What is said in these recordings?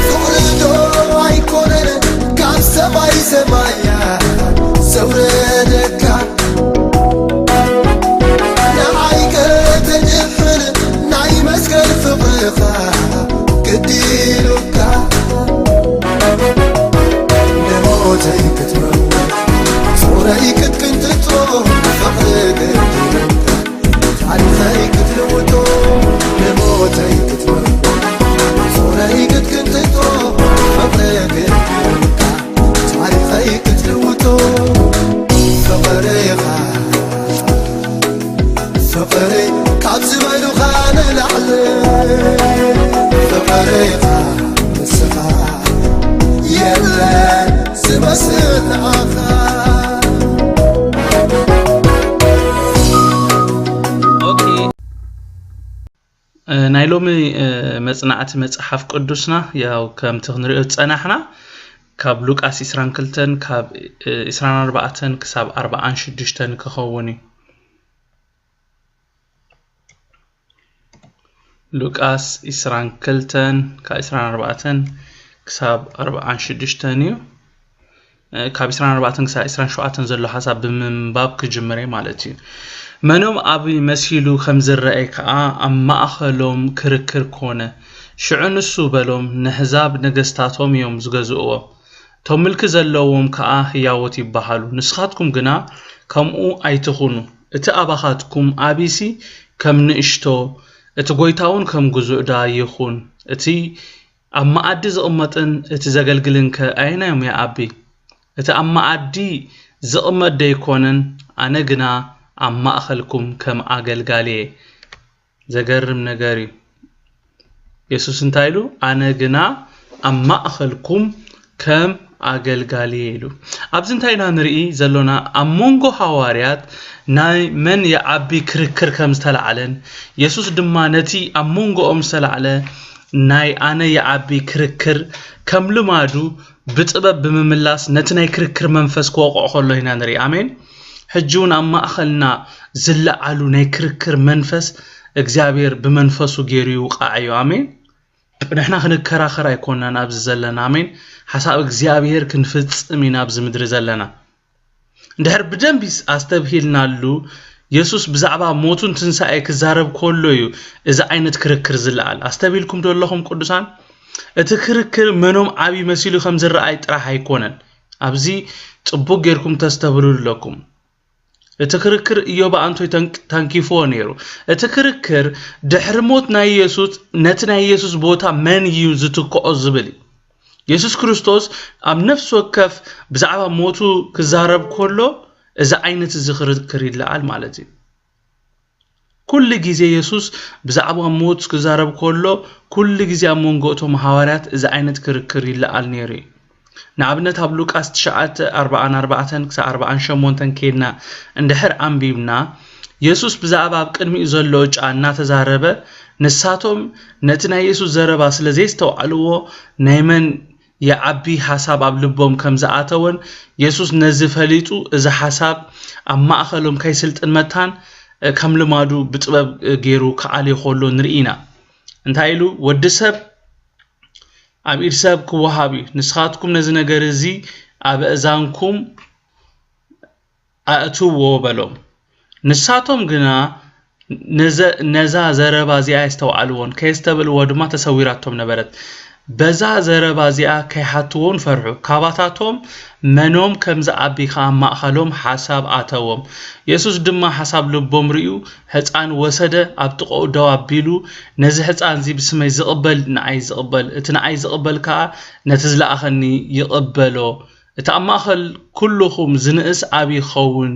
ፍቕሪ ዶ ኣይኮነን ካብ ሰማይ ሰማያ ዘውረደካ? ንዓይ ከተድሕን ናይ መስቀል ፍቕርኻ ግዲ ኢሉካ። ንሞተይ ክትመውት ጾረይ ክትቅንጥጦ ፍቕሪ ግዲ ኢሉካ። ታሪኸይ ክትልውጦ ንሞተይ ክትመርጎ ጾረይ ክትቅንጥጦ ፍቕሪ ግዲ ኢሉካ። ታሪኸይ ክትልውጦ ፍቕርኻ ፍቕሪ ካብ ዝበሉኻ ንላዕሊ ፍቕርኻ ንስኻ የለን ዝመስል ንዓኻ። ኦኬ። እ፣ ናይ ሎሚ፣ እ፣ መጽናዕቲ መጽሓፍ ቅዱስና ያው ከምቲ ክንሪኦ ዝጸናሕና ካብ ሉቃስ ዕስራን ክልተን ካብ፣ እ፣ ዕስራን ኣርባዕተን ክሳብ ኣርባዓን ሽዱሽተን ክኸውን እዩ። ሉቃስ ዕስራን ክልተን ካብ ዕስራን ኣርባዕተን ክሳብ ኣርባዓን ሽዱሽተን እዩ። እ፣ ካብ ዕስራን ኣርባዕተን ክሳብ ዕስራን ሸውዓተን ዘሎ ሓሳብ ብምንባብ ክጅምር እየ ማለት እዩ። መኖም ኣብይ መሲሉ ከም ዝረኣየ ከኣ ኣብ ማእኸሎም ክርክር ኮነ። ሽዑ ንሱ በሎም፣ ንኣህዛብ ነገስታቶም እዮም ዝገዝእዎም፣ እቶም ምልኪ ዘለዎም ከኣ ህያዎት ይበሃሉ። ንስኻትኩም ግና ከምኡ ኣይትኹኑ። እቲ ኣባኻትኩም ኣብይሲ ከም ንእሽቶ፣ እቲ ጐይታውን ከም ግዙእ ድኣ ይኹን። እቲ ኣብ መኣዲ ዝቕመጥን እቲ ዘገልግልንከ ኣየናዮም ይዓቢ? እቲ ኣብ መኣዲ ዝቕመጥ ደይኮነን? ኣነ ግና ኣብ ማእኸልኩም ከም ኣገልጋሊ እየ። ዘገርም ነገር እዩ። የሱስ እንታይ ኢሉ? ኣነ ግና ኣብ ማእኸልኩም ከም ኣገልጋሊ እየ ኢሉ። ኣብዚ እንታይ ኢና ንርኢ ዘሎና? ኣብ መንጎ ሃዋርያት ናይ መን ይዓቢ ክርክር ከም ዝተላዕለን የሱስ ድማ ነቲ ኣብ መንጎኦም ዝተላዕለ ናይ ኣነ ይዓቢ ክርክር ከም ልማዱ ብጥበብ ብምምላስ ነቲ ናይ ክርክር መንፈስ ክወቕዖ ከሎ ኢና ንርኢ። ኣሜን። ሕጂ እውን ኣብ ማእኸልና ዝለዓሉ ናይ ክርክር መንፈስ እግዚኣብሔር ብመንፈሱ ገይሩ ይውቃዕ እዩ። ኣሜን። ንሕና ክንከራኸር ኣይኮናን ኣብዚ ዘለና። ኣሜን። ሓሳብ እግዚኣብሔር ክንፍጽም ኢና ኣብዚ ምድሪ ዘለና። እንድሕር ብደንቢ ኣስተብሂልናሉ፣ የሱስ ብዛዕባ ሞቱን ትንሳኤ ክዛረብ ከሎ እዩ እዚ ዓይነት ክርክር ዝለዓል። ኣስተብሂልኩም ዶ ኣለኹም ቅዱሳን? እቲ ክርክር መኖም ዓቢ መሲሉ ከም ዝረኣይ ጥራሕ ኣይኮነን። ኣብዚ ጽቡቕ ጌርኩም ተስተብህሉ ኣለኩም። እቲ ክርክር ኢዮብ ኣንቶይ ተንክ-፣ ተንኪፍዎ ነይሩ። እቲ ክርክር ድሕሪ ሞት ናይ የሱስ ነቲ ናይ የሱስ ቦታ መን እዩ ዝትክኦ ዝብል እዩ። የሱስ ክርስቶስ ኣብ ነፍሲ ወከፍ ብዛዕባ ሞቱ ክዛረብ ከሎ እዚ ዓይነት እዚ ክርክር ይለዓል ማለት እዩ። ኩሉ ግዜ የሱስ ብዛዕባ ሞት ክዛረብ ከሎ ኩሉ ግዜ ኣብ መንጎ እቶም ሃዋርያት እዚ ዓይነት ክርክር ይለዓል ነይሩ እዩ። ንኣብነት ኣብ ሉቃስ ትሽዓተ ኣርባዓን ኣርባዕተን ክሳብ ኣርባዓን ሸሞንተን ኬድና እንድሕር ኣንቢብና የሱስ ብዛዕባ ኣብ ቅድሚኡ ዘሎ ዕጫ እናተዛረበ ንሳቶም ነቲ ናይ የሱስ ዘረባ ስለ ዘይስተውዓልዎ ናይ መን ይዓቢ ሓሳብ ኣብ ልቦም ከም ዝኣተወን የሱስ ነዚ ፈሊጡ እዚ ሓሳብ ኣብ ማእኸሎም ከይስልጥን መታን ከም ልማዱ ብጥበብ ገይሩ ክዓልዮ ከሎ ንርኢ ኢና። እንታይ ኢሉ? ወዲ ሰብ ኣብ ኢድ ሰብ ክወሃብ እዩ። ንስኻትኩም ነዚ ነገር እዚ ኣብ ኣእዛንኩም ኣእትውዎ በሎም። ንሳቶም ግና ነዘ-፣ ነዛ ዘረባ እዚኣ ኣየስተውዓልዎን፣ ከየስተብዕልዎ ድማ ተሰዊራቶም ነበረት። በዛ ዘረባ እዚኣ ከይሓትዎን ፈርሑ። ካባታቶም መኖም ከም ዝዓቢ ከኣ ኣብ ማእኸሎም ሓሳብ ኣተዎም። የሱስ ድማ ሓሳብ ልቦም ርእዩ፣ ህጻን ወሰደ፣ ኣብ ጥቓኡ ደው ኣቢሉ፣ ነዚ ህጻን እዚ ብስመይ ዝቕበል ንዓይ ዝቕበል፣ እቲ ንዓይ ዝቕበል ከኣ ነቲ ዝለኣኸኒ ይቕበሎ። እቲ ኣብ ማእከል ኩልኹም ዝንእስ ዓቢ ይኸውን፣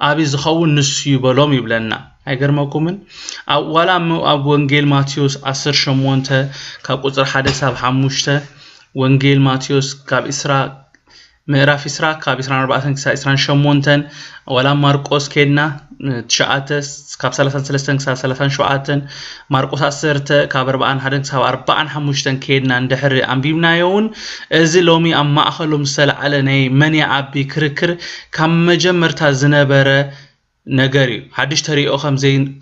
ዓቢ ዝኸውን ንሱ እዩ በሎም ይብለና። ኣይገርመኩምን? ኣብ፣ ዋላ እሞ ኣብ ወንጌል ማቴዎስ ዓሰርተ ሸሞንተ ካብ ቁጽሪ ሓደ ሳብ ሓሙሽተ፣ ወንጌል ማቴዎስ ካብ ዕስራ፣ ምዕራፍ ዕስራ ካብ ዕስራን ኣርባዕተን ክሳብ ዕስራን ሸሞንተን፣ ዋላ ማርቆስ ኬድና ትሽዓተ ካብ ሰላሳን ሰለስተን ክሳብ ሰላሳን ሸውዓተን፣ ማርቆስ ዓሰርተ ካብ ኣርባዓን ሓደን ክሳብ ኣርባዓን ሓሙሽተን ኬድና እንድሕር ኣንቢብናዮ እውን፣ እዚ ሎሚ ኣብ ማእኸሎም ዝተላዕለ ናይ መን ይዓቢ ክርክር ካብ መጀመርታ ዝነበረ ነገር እዩ። ሓድሽ ተሪኦ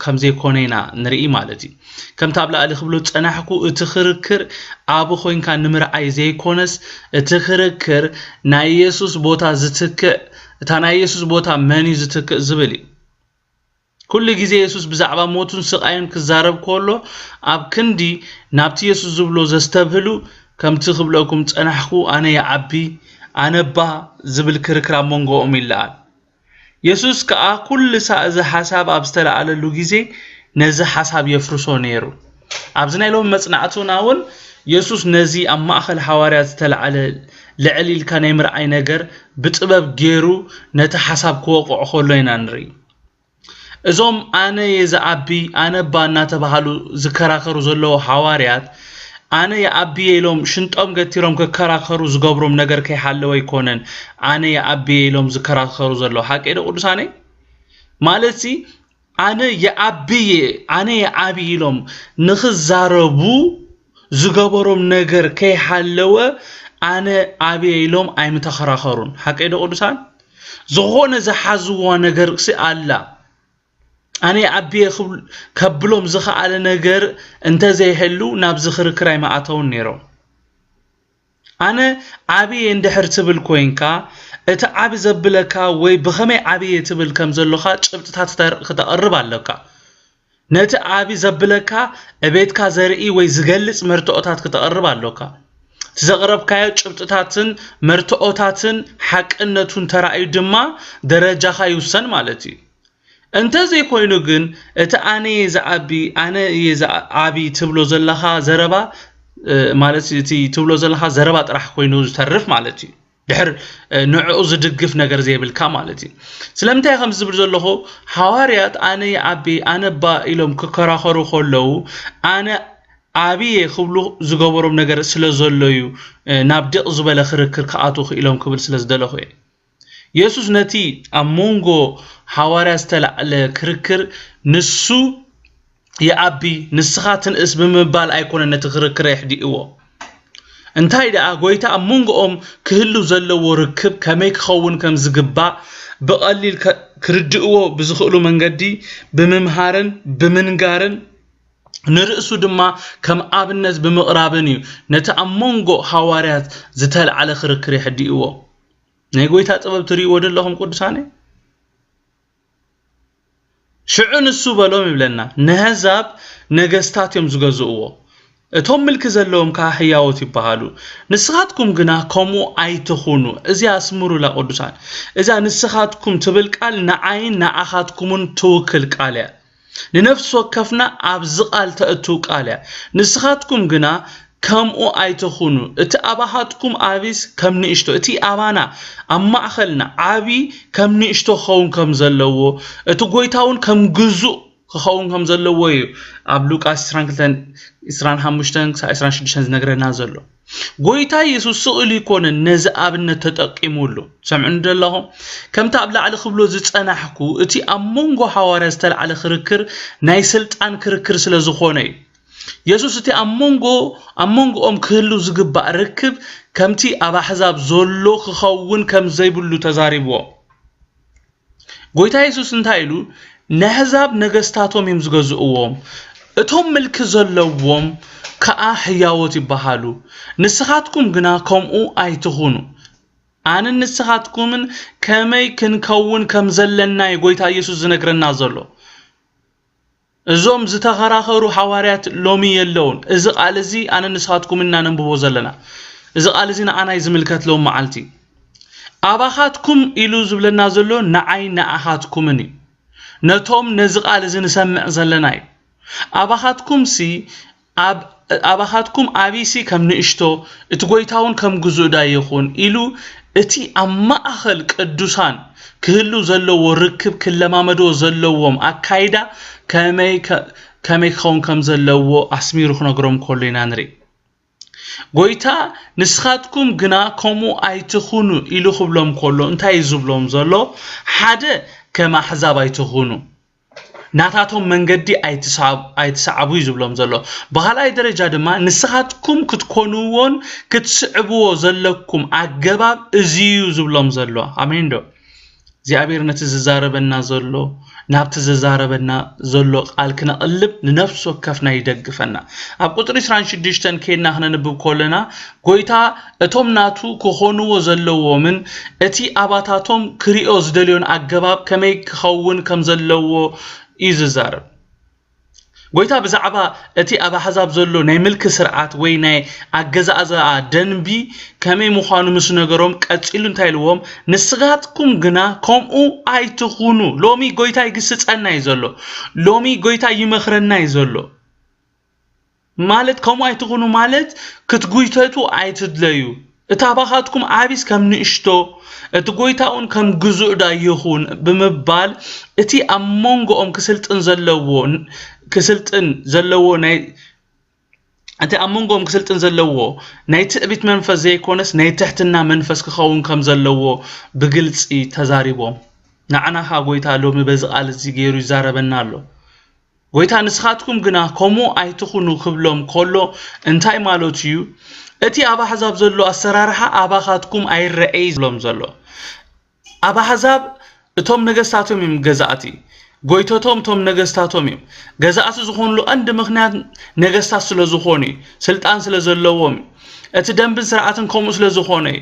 ከም ዘይኮነ ኢና ንርኢ ማለት እዩ። ከምቲ ኣብ ላዕሊ ክብሎ ዝጸናሕኩ፣ እቲ ክርክር ኣብ ኮይንካ ንምርኣይ ዘይኮነስ፣ እቲ ክርክር ናይ የሱስ ቦታ ዝትክእ፣ እታ ናይ የሱስ ቦታ መን እዩ ዝትክእ ዝብል እዩ። ኩሉ ግዜ የሱስ ብዛዕባ ሞቱን ስቓዩን ክዛረብ ከሎ፣ ኣብ ክንዲ ናብቲ የሱስ ዝብሎ ዘስተብህሉ፣ ከምቲ ክብለኩም ጸናሕኩ፣ ኣነ ይዓቢ፣ ኣነ እባ ዝብል ክርክር ኣብ መንጎኦም ይለዓል። የሱስ ከኣ ኩሉ ሳዕ እዚ ሓሳብ ኣብ ዝተለዓለሉ ግዜ ነዚ ሓሳብ የፍርሶ ነይሩ። ኣብዚ ናይ ሎሚ መጽናዕትና እውን የሱስ ነዚ ኣብ ማእከል ሃዋርያት ዝተለዓለ ልዕል ኢልካ ናይ ምርኣይ ነገር ብጥበብ ገይሩ ነቲ ሓሳብ ክወቕዖ ከሎ ኢና ንርኢ። እዞም ኣነ እየ ዝዓቢ፣ ኣነ እባ እናተባህሉ ዝከራከሩ ዘለዉ ሃዋርያት፣ ኣነ ይዓቢ እየ ኢሎም ሽንጦም ገቲሮም ክከራከሩ ዝገብሮም ነገር ከይሃለወ ኣይኮነን ኣነ ይዓቢ እየ ኢሎም ዝከራከሩ ዘለዉ። ሓቀይ ዶ ቅዱሳነይ? ማለትሲ ኣነ ይዓቢ እየ፣ ኣነ ይዓቢ ኢሎም ንኽዛረቡ ዝገበሮም ነገር ከይሃለወ ኣነ ዓብየ ኢሎም ኣይምተኸራኸሩን። ሓቀይ ዶ ቅዱሳን? ዝኾነ ዝሓዝዋ ነገር ሲ ኣላ። ኣነ ይዓብየ ክብል-፣ ከብሎም ዝኸኣለ ነገር እንተዘይህሉ ናብዚ ክርክር ኣይምኣተውን ነይሮም። ኣነ ዓብየ እንድሕር ትብል ኮይንካ፣ እቲ ዓቢ ዘብለካ ወይ ብኸመይ ዓብየ ትብል ከም ዘሎኻ ጭብጥታት ክተር-፣ ክተቕርብ ኣለካ። ነቲ ዓቢ ዘብለካ ዕቤትካ ዘርኢ ወይ ዝገልጽ መርትዖታት ክተቕርብ ኣሎካ። እቲ ዘቕረብካዮ ጭብጥታትን መርትዖታትን ሓቅነቱን ተራእዩ ድማ ደረጃኻ ይውሰን ማለት እዩ። እንተዘይኮይኑ ግን፣ እቲ ኣነ እየ ዝዓቢ፣ ኣነ እየ ዝዓ-፣ ዓቢ ትብሎ ዘለኻ ዘረባ፣ እ፣ ማለት እቲ ትብሎ ዘለኻ ዘረባ ጥራሕ ኮይኑ ዝተርፍ ማለት እዩ። ድሕር፣ እ፣ ንዕኡ ዝድግፍ ነገር ዘይብልካ ማለት እዩ። ስለምንታይ ከም ዝብል ዘለኹ፣ ሃዋርያት ኣነ ይዓቢ፣ ኣነ እባ ኢሎም ክከራኸሩ ከለዉ፣ ኣነ ዓቢ እየ ክብሉ ዝገበሮም ነገር ስለ ዘሎ እዩ፣ እ፣ ናብ ድቕ ዝበለ ክርክር ክኣትዉ ክኢሎም ክብል ስለ ዝደለኹ እየ። የሱስ ነቲ ኣብ መንጎ ሃዋርያት ዝተላዕለ ክርክር፣ ንሱ ይዓቢ፣ ንስኻ ትንእስ ብምባል ኣይኮነን ነቲ ክርክር የሕዲእዎ። እንታይ ደኣ፣ ጎይታ ኣብ መንጎኦም ክህሉ ዘለዎ ርክብ ከመይ ክኸውን ከም ዝግባእ ብቐሊል ከ-፣ ክርድእዎ ብዝኽእሉ መንገዲ ብምምሃርን ብምንጋርን ንርእሱ ድማ ከም ኣብነት ብምቕራብን እዩ ነቲ ኣብ መንጎ ሃዋርያት ዝተላዕለ ክርክር የሕዲእዎ። ናይ ጎይታ ጥበብ ትርእይዎ ዶ ኣለኹም ቅዱሳነይ? ሽዑ ንሱ በሎም ይብለና፣ ነህዛብ ነገስታት እዮም ዝገዝእዎ፣ እቶም ምልኪ ዘለዎም ከኣ ህያዎት ይበሃሉ። ንስኻትኩም ግና ከምኡ ኣይትኹኑ። እዚኣ ኣስምሩላ ቅዱሳን። እዛ ንስኻትኩም ትብል ቃል ንዓይን ንኣኻትኩምን ትውክል ቃል እያ። ንነፍሲ ወከፍና ኣብዚ ቃል ተእትው ቃል እያ። ንስኻትኩም ግና ከምኡ ኣይትኹኑ። እቲ ኣባኻትኩም ዓቢስ ከም ንእሽቶ፣ እቲ ኣባና ኣብ ማእኸልና ዓቢ ከም ንእሽቶ ክኸውን ከም ዘለዎ፣ እቲ ጎይታ እውን ከም ግዙእ ክኸውን ከም ዘለዎ እዩ ኣብ ሉቃስ ዕስራን ክልተን፣ ዕስራን ሓሙሽተን ክሳብ ዕስራን ሽዱሽተን ዝነግረና ዘሎ። ጎይታ የሱስ ስቕ ኢሉ ኣይኮነን ነዚ ኣብነት ተጠቂሙሉ። ሰምዑኒ ዶ ኣለኹም? ከምቲ ኣብ ላዕሊ ክብሎ ዝጸናሕኩ፣ እቲ ኣብ መንጎ ሃዋርያት ዝተላዕለ ክርክር ናይ ስልጣን ክርክር ስለ ዝኾነ እዩ። የሱስ እቲ ኣብ መንጎ፣ ኣብ መንጎኦም ክህሉ ዝግባእ ርክብ ከምቲ ኣብ ኣሕዛብ ዘሎ ክኸውን ከም ዘይብሉ ተዛሪብዎም። ጎይታ የሱስ እንታይ ኢሉ? ነህዛብ ነገስታቶም እዮም ዝገዝእዎም፣ እቶም ምልኪ ዘለዎም ከኣ ህያዎት ይበሃሉ። ንስኻትኩም ግና ከምኡ ኣይትኹኑ። ኣነን ንስኻትኩምን ከመይ ክንከውን ከም ዘለና እዩ ጎይታ የሱስ ዝነግረና ዘሎ። እዞም ዝተኸራኸሩ ሃዋርያት ሎሚ የለውን። እዚ ቃል እዚ ኣነ ንስኻትኩም እናነንብቦ ዘለና፣ እዚ ቃል እዚ ንዓና እዩ ዝምልከት ሎም መዓልቲ። ኣባኻትኩም ኢሉ ዝብለና ዘሎ ንዓይ ንኣኻትኩምን እዩ። ነቶም ነዚ ቃል እዚ ንሰምዕ ዘለና እዩ። ኣባኻትኩምሲ ኣብ-፣ ኣባኻትኩም ዓቢሲ ከም ንእሽቶ፣ እቲ ጎይታ እውን ከም ግዙእ ዳይ ይኹን ኢሉ፣ እቲ ኣብ ማእኸል ቅዱሳን ክህሉ ዘለዎ ርክብ ክለማመድዎ ዘለዎም ኣካይዳ ከመይ ከ-፣ ከመይ ክኸውን ከም ዘለዎ ኣስሚሩ ክነግሮም ከሎ ኢና ንርኢ። ጎይታ፣ "ንስኻትኩም ግና ከምኡ ኣይትኹኑ" ኢሉ ክብሎም ከሎ እንታይ እዩ ዝብሎም ዘሎ? ሓደ፣ ከም ኣሕዛብ ኣይትኹኑ። ናታቶም መንገዲ ኣይትስዓብ-፣ ኣይትስዓቡ እዩ ዝብሎም ዘሎ። ብኻልኣይ ደረጃ ድማ ንስኻትኩም ክትኮንዎን ክትስዕብዎ ዘለኩም ኣገባብ እዚ እዩ ዝብሎም ዘሎ። ኣሜን ዶ? እግዚኣብሔር ነቲ ዝዛረበና ዘሎ፣ ናብቲ ዘዛረበና ዘሎ ቃል ክነቕልብ ንነፍሲ ወከፍና ይደግፈና። ኣብ ቁጽሪ ዕስራን ሽዱሽተን ኬድና ክነንብብ ከለና፣ ጎይታ እቶም ናቱ ክኾንዎ ዘለዎምን እቲ ኣባታቶም ክሪኦ ዝደልዮን ኣገባብ ከመይ ክኸውን ከም ዘለዎ እዩ ዝዛረብ። ጎይታ ብዛዕባ እቲ ኣብ ኣሕዛብ ዘሎ ናይ ምልኪ ስርዓት ወይ ናይ ኣገዛእዛኣ ደንቢ ከመይ ምዃኑ ምስ ነገሮም፣ ቀጺሉ እንታይ ኢልዎም? "ንስኻትኩም ግና ከምኡ ኣይትኹኑ።" ሎሚ ጎይታ ይግስጸና እዩ ዘሎ። ሎሚ ጎይታ ይመኽረና እዩ ዘሎ። ማለት ከምኡ ኣይትኹኑ ማለት ክትጉይተቱ ኣይትድለዩ። እቲ ኣባኻትኩም ዓቢስ ከም ንእሽቶ፣ እቲ ጎይታ እውን ከም ግዙእ ዳ ይኹን ብምባል፣ እቲ ኣብ መንጎኦም ክስልጥን ዘለዎ፣ ክስልጥን ዘለዎ ናይ፣ እቲ ኣብ መንጎኦም ክስልጥን ዘለዎ ናይ ትዕቢት መንፈስ ዘይኮነስ ናይ ትሕትና መንፈስ ክኸውን ከም ዘለዎ ብግልጺ ተዛሪቦም። ንዓና ኸኣ ጎይታ ሎሚ በዚ ቃል እዚ ገይሩ ይዛረበና ኣሎ። ጎይታ "ንስኻትኩም ግና ከምኡ ኣይትኹኑ" ክብሎም ከሎ እንታይ ማለቱ እዩ? እቲ ኣብ ኣሕዛብ ዘሎ ኣሰራርሓ ኣባኻትኩም ኣይረኣይ ዝብሎም ዘሎ። ኣብ ኣሕዛብ እቶም ነገስታቶም እዮም ገዛእቲ። ጎይቶቶም እቶም ነገስታቶም እዮም። ገዛእቲ ዝኾኑሉ ቀንዲ ምኽንያት ነገስታት ስለ ዝኾኑ እዩ። ስልጣን ስለ ዘለዎም እዩ። እቲ ደንብን ስርዓትን ከምኡ ስለ ዝኾነ እዩ።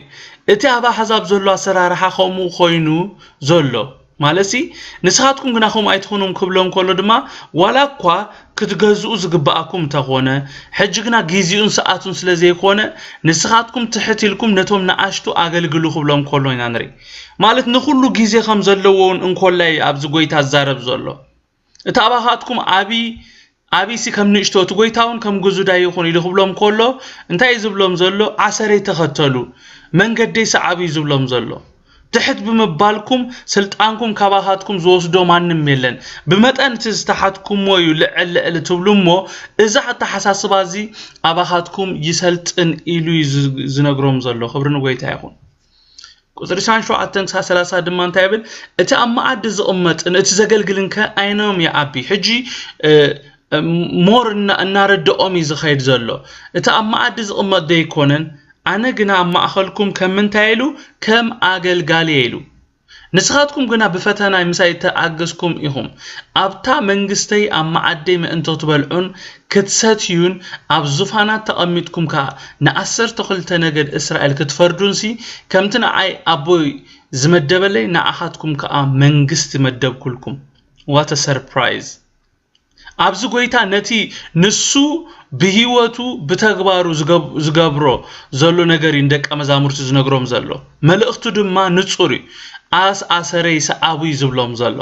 እቲ ኣብ ኣሕዛብ ዘሎ ኣሰራርሓ ከምኡ ኮይኑ ዘሎ። ማለትሲ፣ "ንስኻትኩም ግና ከምኡ ኣይትኹኑን" ክብሎም ከሎ ድማ፣ ዋላ እኳ ክትገዝኡ ዝግብኣኩም እንተኾነ፣ ሕጂ ግና ግዜኡን ሰዓቱን ስለ ዘይኮነ፣ ንስኻትኩም ትሕት ኢልኩም ነቶም ንኣሽቱ ኣገልግሉ ክብሎም ከሎ ኢና ንርኢ። ማለት ንኹሉ ግዜ ከም ዘለዎ እውን እንኮላይ ኣብዚ ጎይታ ዝዛረብ ዘሎ። እቲ ኣባኻትኩም ዓቢ፣ ዓቢሲ ከም ንእሽቶ፣ እቲ ጎይታ እውን ከም ግዙዳ ይኹን ኢሉ ክብሎም ከሎ፣ እንታይ እዩ ዝብሎም ዘሎ? "ዓሰረይ ተኸተሉ፣ መንገደይ ሰዓቡ" እዩ ዝብሎም ዘሎ። ትሕት ብምባልኩም ስልጣንኩም ካባኻትኩም ዝወስዶ ማንም የለን። ብመጠን እቲ ዝተሓትኩሞ እዩ ልዕል ልዕል ትብሉ እሞ፣ እዚ ኣተሓሳስባ እዚ ኣባኻትኩም ይሰልጥን ኢሉ እዩ ዝ-፣ ዝነግሮም ዘሎ። ክብሪ ንጎይታ ይኹን። ቁጽሪ ዕስራን ሸውዓተን ክሳብ ሰላሳ ድማ እንታይ ይብል? "እቲ ኣብ መኣዲ ዝቕመጥን እቲ ዘገልግልን ከ ኣይኖም ይዓቢ?" ሕጂ፣ እ፣ እ፣ ሞር እና-፣ እናረድኦም እዩ ዝኸይድ ዘሎ። "እቲ ኣብ መኣዲ ዝቕመጥ ዶ ኣይኮነን? ኣነ ግና ኣብ ማእከልኩም ከም ምንታይ?" ኢሉ፣ "ከም ኣገልጋሊ" ኢሉ። "ንስኻትኩም ግና ብፈተና ምሳይ እተኣገስኩም ኢኹም። ኣብታ መንግስተይ ኣብ መኣደይ ምእንቲ ክትበልዑን ክትሰትዩን፣ ኣብ ዙፋናት ተቐሚጥኩም ከኣ ንዓሰርተ ክልተ ነገድ እስራኤል ክትፈርዱንሲ፣ ከምቲ ንዓይ ኣቦይ ዝመደበለይ፣ ንዓኻትኩም ከኣ መንግስቲ መደብኩልኩም።" What a surprise! ኣብዚ ጎይታ ነቲ ንሱ ብህይወቱ ብተግባሩ ዝገብ-፣ ዝገብሮ ዘሎ ነገር እዩ ንደቀ መዛሙርቱ ዝነግሮም ዘሎ። መልእኽቱ ድማ ንጹር እዩ። "ኣስ ኣሰረይ ሰዓቡ" እዩ ዝብሎም ዘሎ።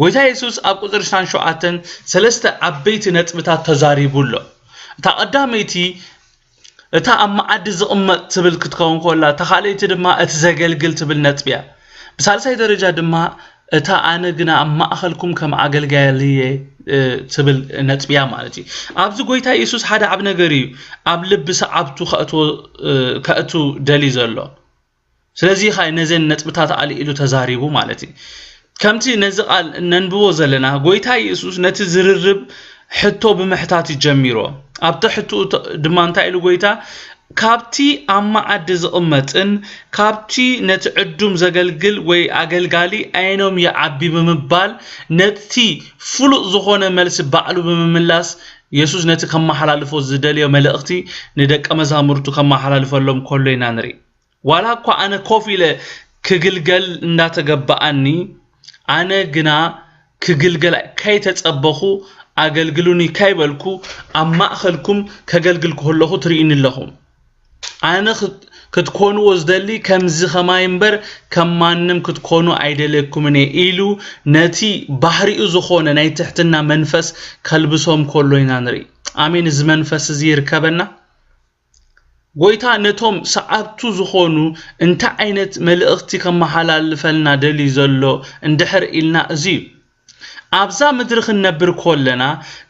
ጎይታ የሱስ ኣብ ቁጽሪ ዕስራን ሸውዓተን ሰለስተ ዓበይቲ ነጥብታት ተዛሪቡ ኣሎ። እታ ቀዳመይቲ፣ እታ ኣብ መኣዲ ዝቕመጥ ትብል ክትከውን ከላ፣ እታ ካልኣይቲ ድማ እቲ ዘገልግል ትብል ነጥቢ እያ። ብሳልሳይ ደረጃ ድማ፣ እታ ኣነ ግና ኣብ ማእከልኩም ከም ኣገልጋሊ እየ፣ እ፣ ትብል ነጥቢ እያ ማለት እዩ። ኣብዚ ጎይታ የሱስ ሓደ ዓቢ ነገር እዩ ኣብ ልቢ ሰዓብቱ ከእትዎ፣ እ፣ ከእቱ ደልዩ ዘሎ። ስለዚ ኸኣ ነዘን ነጥብታት ኣልዒሉ ተዛሪቡ ማለት እዩ። ከምቲ ነዚ ቃል እነንብቦ ዘለና፣ ጎይታ የሱስ ነቲ ዝርርብ ሕቶ ብምሕታት እዩ ጀሚሮ። ኣብቲ ሕቶኡ ተ-፣ ድማ እንታይ ኢሉ ጎይታ? "ካብቲ ኣብ መኣዲ ዝቕመጥን ካብቲ ነቲ ዕዱም ዘገልግል ወይ ኣገልጋሊ ኣየኖም ይዓቢ?" ብምባል ነቲ ፍሉጥ ዝኾነ መልሲ ባዕሉ ብምምላስ፣ የሱስ ነቲ ከመሓላልፎ ዝደልዮ መልእኽቲ ንደቀ መዛሙርቱ ከመሓላልፈሎም ከሎ ኢና ንርኢ። "ዋላ እኳ ኣነ ኮፍ ኢለ ክግልገል እንዳተገበኣኒ፣ ኣነ ግና ክግልገል ከይተጸበኹ ኣገልግሉኒ ከይበልኩ ኣብ ማእከልኩም ከገልግል ከለኹ ትርእዩኒ ኣለኹም። ኣነ ክት-፣ ክትኮንዎ ዝደሊ ከምዚ ኸማይ እምበር ከም ማንም ክትኮኑ ኣይደልየኩምን እየ" ኢሉ ነቲ ባህሪኡ ዝኾነ ናይ ትሕትና መንፈስ ከልብሶም ከሎ ኢና ንርኢ። ኣሜን። እዚ መንፈስ እዚ ይርከበና። ጎይታ ነቶም ሰዓብቱ ዝኾኑ እንታይ ዓይነት መልእኽቲ ከመሓላልፈልና ደልዩ ዘሎ እንድሕር ኢልና፣ እዚ እዩ። ኣብዛ ምድሪ ክንነብር ከለና፣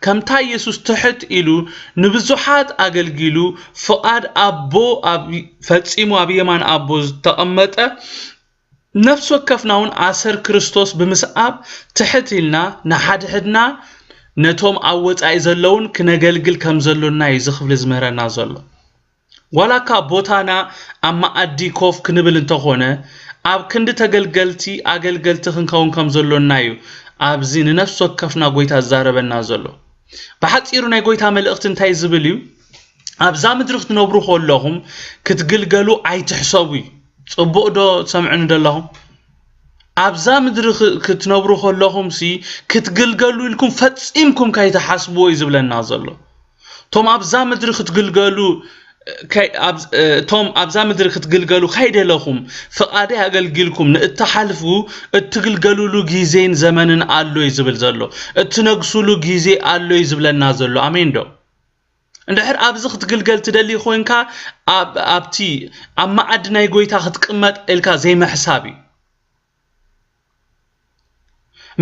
ከምታ የሱስ ትሕት ኢሉ ንብዙሓት ኣገልጊሉ፣ ፍቓድ ኣቦ ኣብ፣ ፈጺሙ ኣብ የማን ኣቦ ዝተቐመጠ፣ ነፍሲ ወከፍና እውን ኣሰር ክርስቶስ ብምስዓብ ትሕት ኢልና ንሓድሕድና ነቶም ኣብ ወጻኢ ዘለውን ክነገልግል ከም ዘሎና እዩ እዚ ክፍሊ ዝምህረና ዘሎ። ዋላ እካ ቦታና ኣብ መኣዲ ኮፍ ክንብል እንተኾነ፣ ኣብ ክንዲ ተገልገልቲ ኣገልገልቲ ክንከውን ከም ዘሎና እዩ ኣብዚ ንነፍሲ ወከፍና ጎይታ ዝዛረበና ዘሎ። ብሓጺሩ ናይ ጎይታ መልእኽቲ እንታይ ዝብል እዩ? ኣብዛ ምድሪ ክትነብሩ ከለኹም ክትግልገሉ ኣይትሕሰቡ እዩ። ጽቡቕ ዶ ትሰምዑኒ ደለኹም? ኣብዛ ምድሪ ክ- ክትነብሩ ከለኹም ሲ ክትግልገሉ ኢልኩም ፈጺምኩም ከይትሓስብዎ እዩ ዝብለና ዘሎ። እቶም ኣብዛ ምድሪ ክትግልገሉ ከይ- ኣብ- እቶም ኣብዛ ምድሪ ክትግልገሉ ከይደለኹም ፍቓደይ ኣገልጊልኩም ንእትሓልፉ እትግልገሉሉ ግዜን ዘመንን ኣሎ እዩ ዝብል ዘሎ። እትነግሱሉ ግዜ ኣሎ እዩ ዝብለና ዘሎ። ኣሜን ዶ? እንድሕር ኣብዚ ክትግልገል ትደሊ ኮይንካ ኣብ ኣብቲ ኣብ መዓዲ ናይ ጎይታ ክትቅመጥ ኢልካ ዘይምሕሳብ እዩ።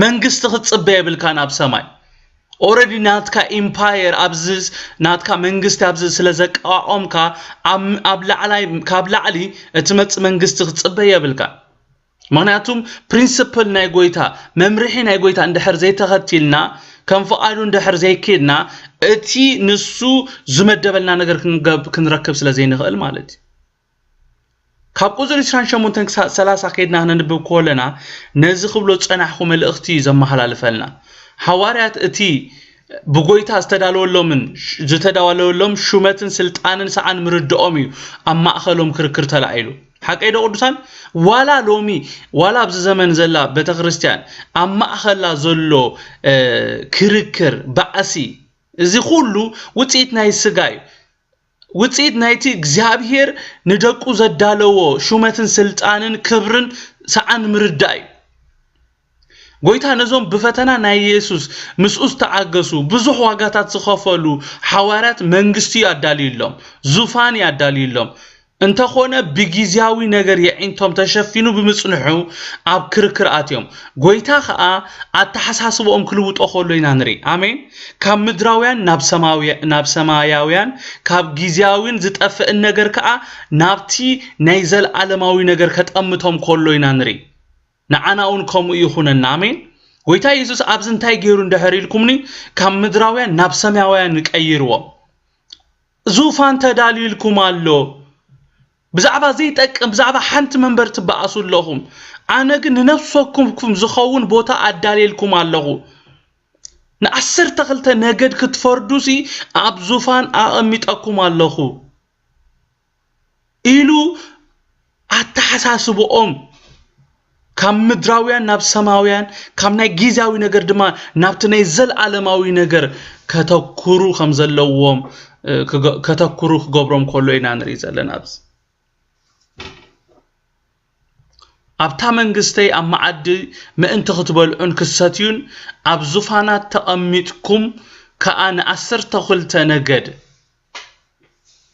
መንግስቲ ክትጽበ የብልካን ኣብ ሰማይ። ኦረዲ ናትካ ኢምፓየር ኣብዚ ናትካ መንግስቲ ኣብዚ ስለ ዘቃወምካ ኣብ ኣብ ላዕላይ ካብ ላዕሊ እቲ መጽእ መንግስቲ ክትጽበ የብልካ። ምክንያቱም ፕሪንስፕል ናይ ጎይታ መምርሒ ናይ ጎይታ እንድሕር ዘይተኸቲልና ከም ፍቓዱ እንድሕር ዘይኬድና እቲ ንሱ ዝመደበልና ነገር ክንገብ- ክንረክብ ስለ ዘይንኽእል ማለት እዩ። ካብ ቁፅሪ ዕስራን ሸሞንተን ክሳብ ሰላሳ ከይድና ክነንብብ ከለና ነዚ ክብሎ ዝፀናሕኩ መልእኽቲ እዩ ዘመሓላልፈልና። ሓዋርያት እቲ ብጎይታ ዝተዳለወሎምን ዝተዳለወሎም ሹመትን ስልጣንን ሰዓን ምርድኦም እዩ ኣብ ማእኸሎም ክርክር ተላዒሉ። ሓቀይ ዶ ቅዱሳን? ዋላ ሎሚ ዋላ ኣብዚ ዘመን ዘላ ቤተክርስትያን ኣብ ማእኸላ ዘሎ ክርክር ባእሲ እዚ ኩሉ ውፅኢት ናይ ስጋ እዩ። ውፅኢት ናይቲ እግዚኣብሔር ንደቁ ዘዳለዎ ሹመትን ስልጣንን ክብርን ሰዓን ምርዳእ እዩ። ጎይታ ነዞም ብፈተና ናይ ኢየሱስ ምስኡ ዝተዓገሱ ብዙሕ ዋጋታት ዝኸፈሉ ሓዋርያት መንግስቲ እዩ ኣዳልዩሎም፣ ዙፋን እዩ ኣዳልዩሎም። እንተኾነ ብጊዜያዊ ነገር የዒንቶም ተሸፊኑ ብምጽንሑ ኣብ ክርክር ኣትዮም። ጎይታ ኸኣ ኣተሓሳስብኦም ክልውጦ ከሎ ኢና ንርኢ። ኣሜን። ካብ ምድራውያን ናብ ሰማውያ- ናብ ሰማያውያን፣ ካብ ጊዜያዊን ዝጠፍእን ነገር ከኣ ናብቲ ናይ ዘለዓለማዊ ነገር ከጠምቶም ከሎ ኢና ንርኢ። ንዓና እውን ከምኡ ይኹነና። ኣሜን። ጎይታ የሱስ ኣብዚ እንታይ ገይሩ እንድሕር ኢልኩምኒ፣ ካብ ምድራውያን ናብ ሰማያውያን ቀይርዎም። ዙፋን ተዳልዩልኩም ኣሎ። ብዛዕባ ዘይጠቅም ብዛዕባ ሓንቲ መንበር ትበኣሱ ኣለኹም። ኣነ ግን ንነፍሰኩም ዝኸውን ቦታ ኣዳልየልኩም ኣለኹ። ንዓሰርተ ክልተ ነገድ ክትፈርዱ ሲ ኣብ ዙፋን ኣቐሚጠኩም ኣለኹ ኢሉ ኣተሓሳስብኦም ካብ ምድራውያን ናብ ሰማውያን ካብ ናይ ግዝያዊ ነገር ድማ ናብቲ ናይ ዘለዓለማዊ ነገር ከተኩሩ ከም ዘለዎም እ፣ ክገ- ከተኩሩ ክገብሮም ከሎ ኢና ንርኢ ዘለና ኣብዚ ኣብታ መንግስተይ ኣብ መዓዲ ምእንቲ ክትበልዑን ክትሰትዩን ኣብ ዙፋናት ተቐሚጥኩም ከኣ ንዓሰርተ ክልተ ነገድ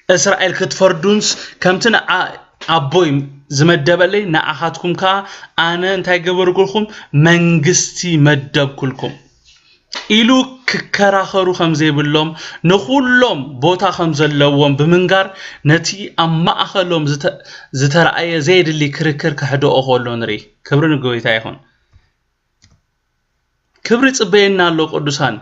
እስራኤል ክትፈርዱንስ ከምቲ ንዓ ኣቦይ ዝመደበለይ ንዓኻትኩም ከኣ ኣነ እንታይ ገበርኩልኩም መንግስቲ መደብኩልኩም ኢሉ ክከራኸሩ ከም ዘይብሎም ንኹሎም ቦታ ከም ዘለዎም ብምንጋር ነቲ ኣብ ማእኸሎም ዝተ- ዝተረኣየ ዘየድሊ ክርክር ክሕድኦ ከሎ ንርኢ። ክብሪ ንጎይታ ይኹን። ክብሪ ጽበየና ኣሎ ቅዱሳን።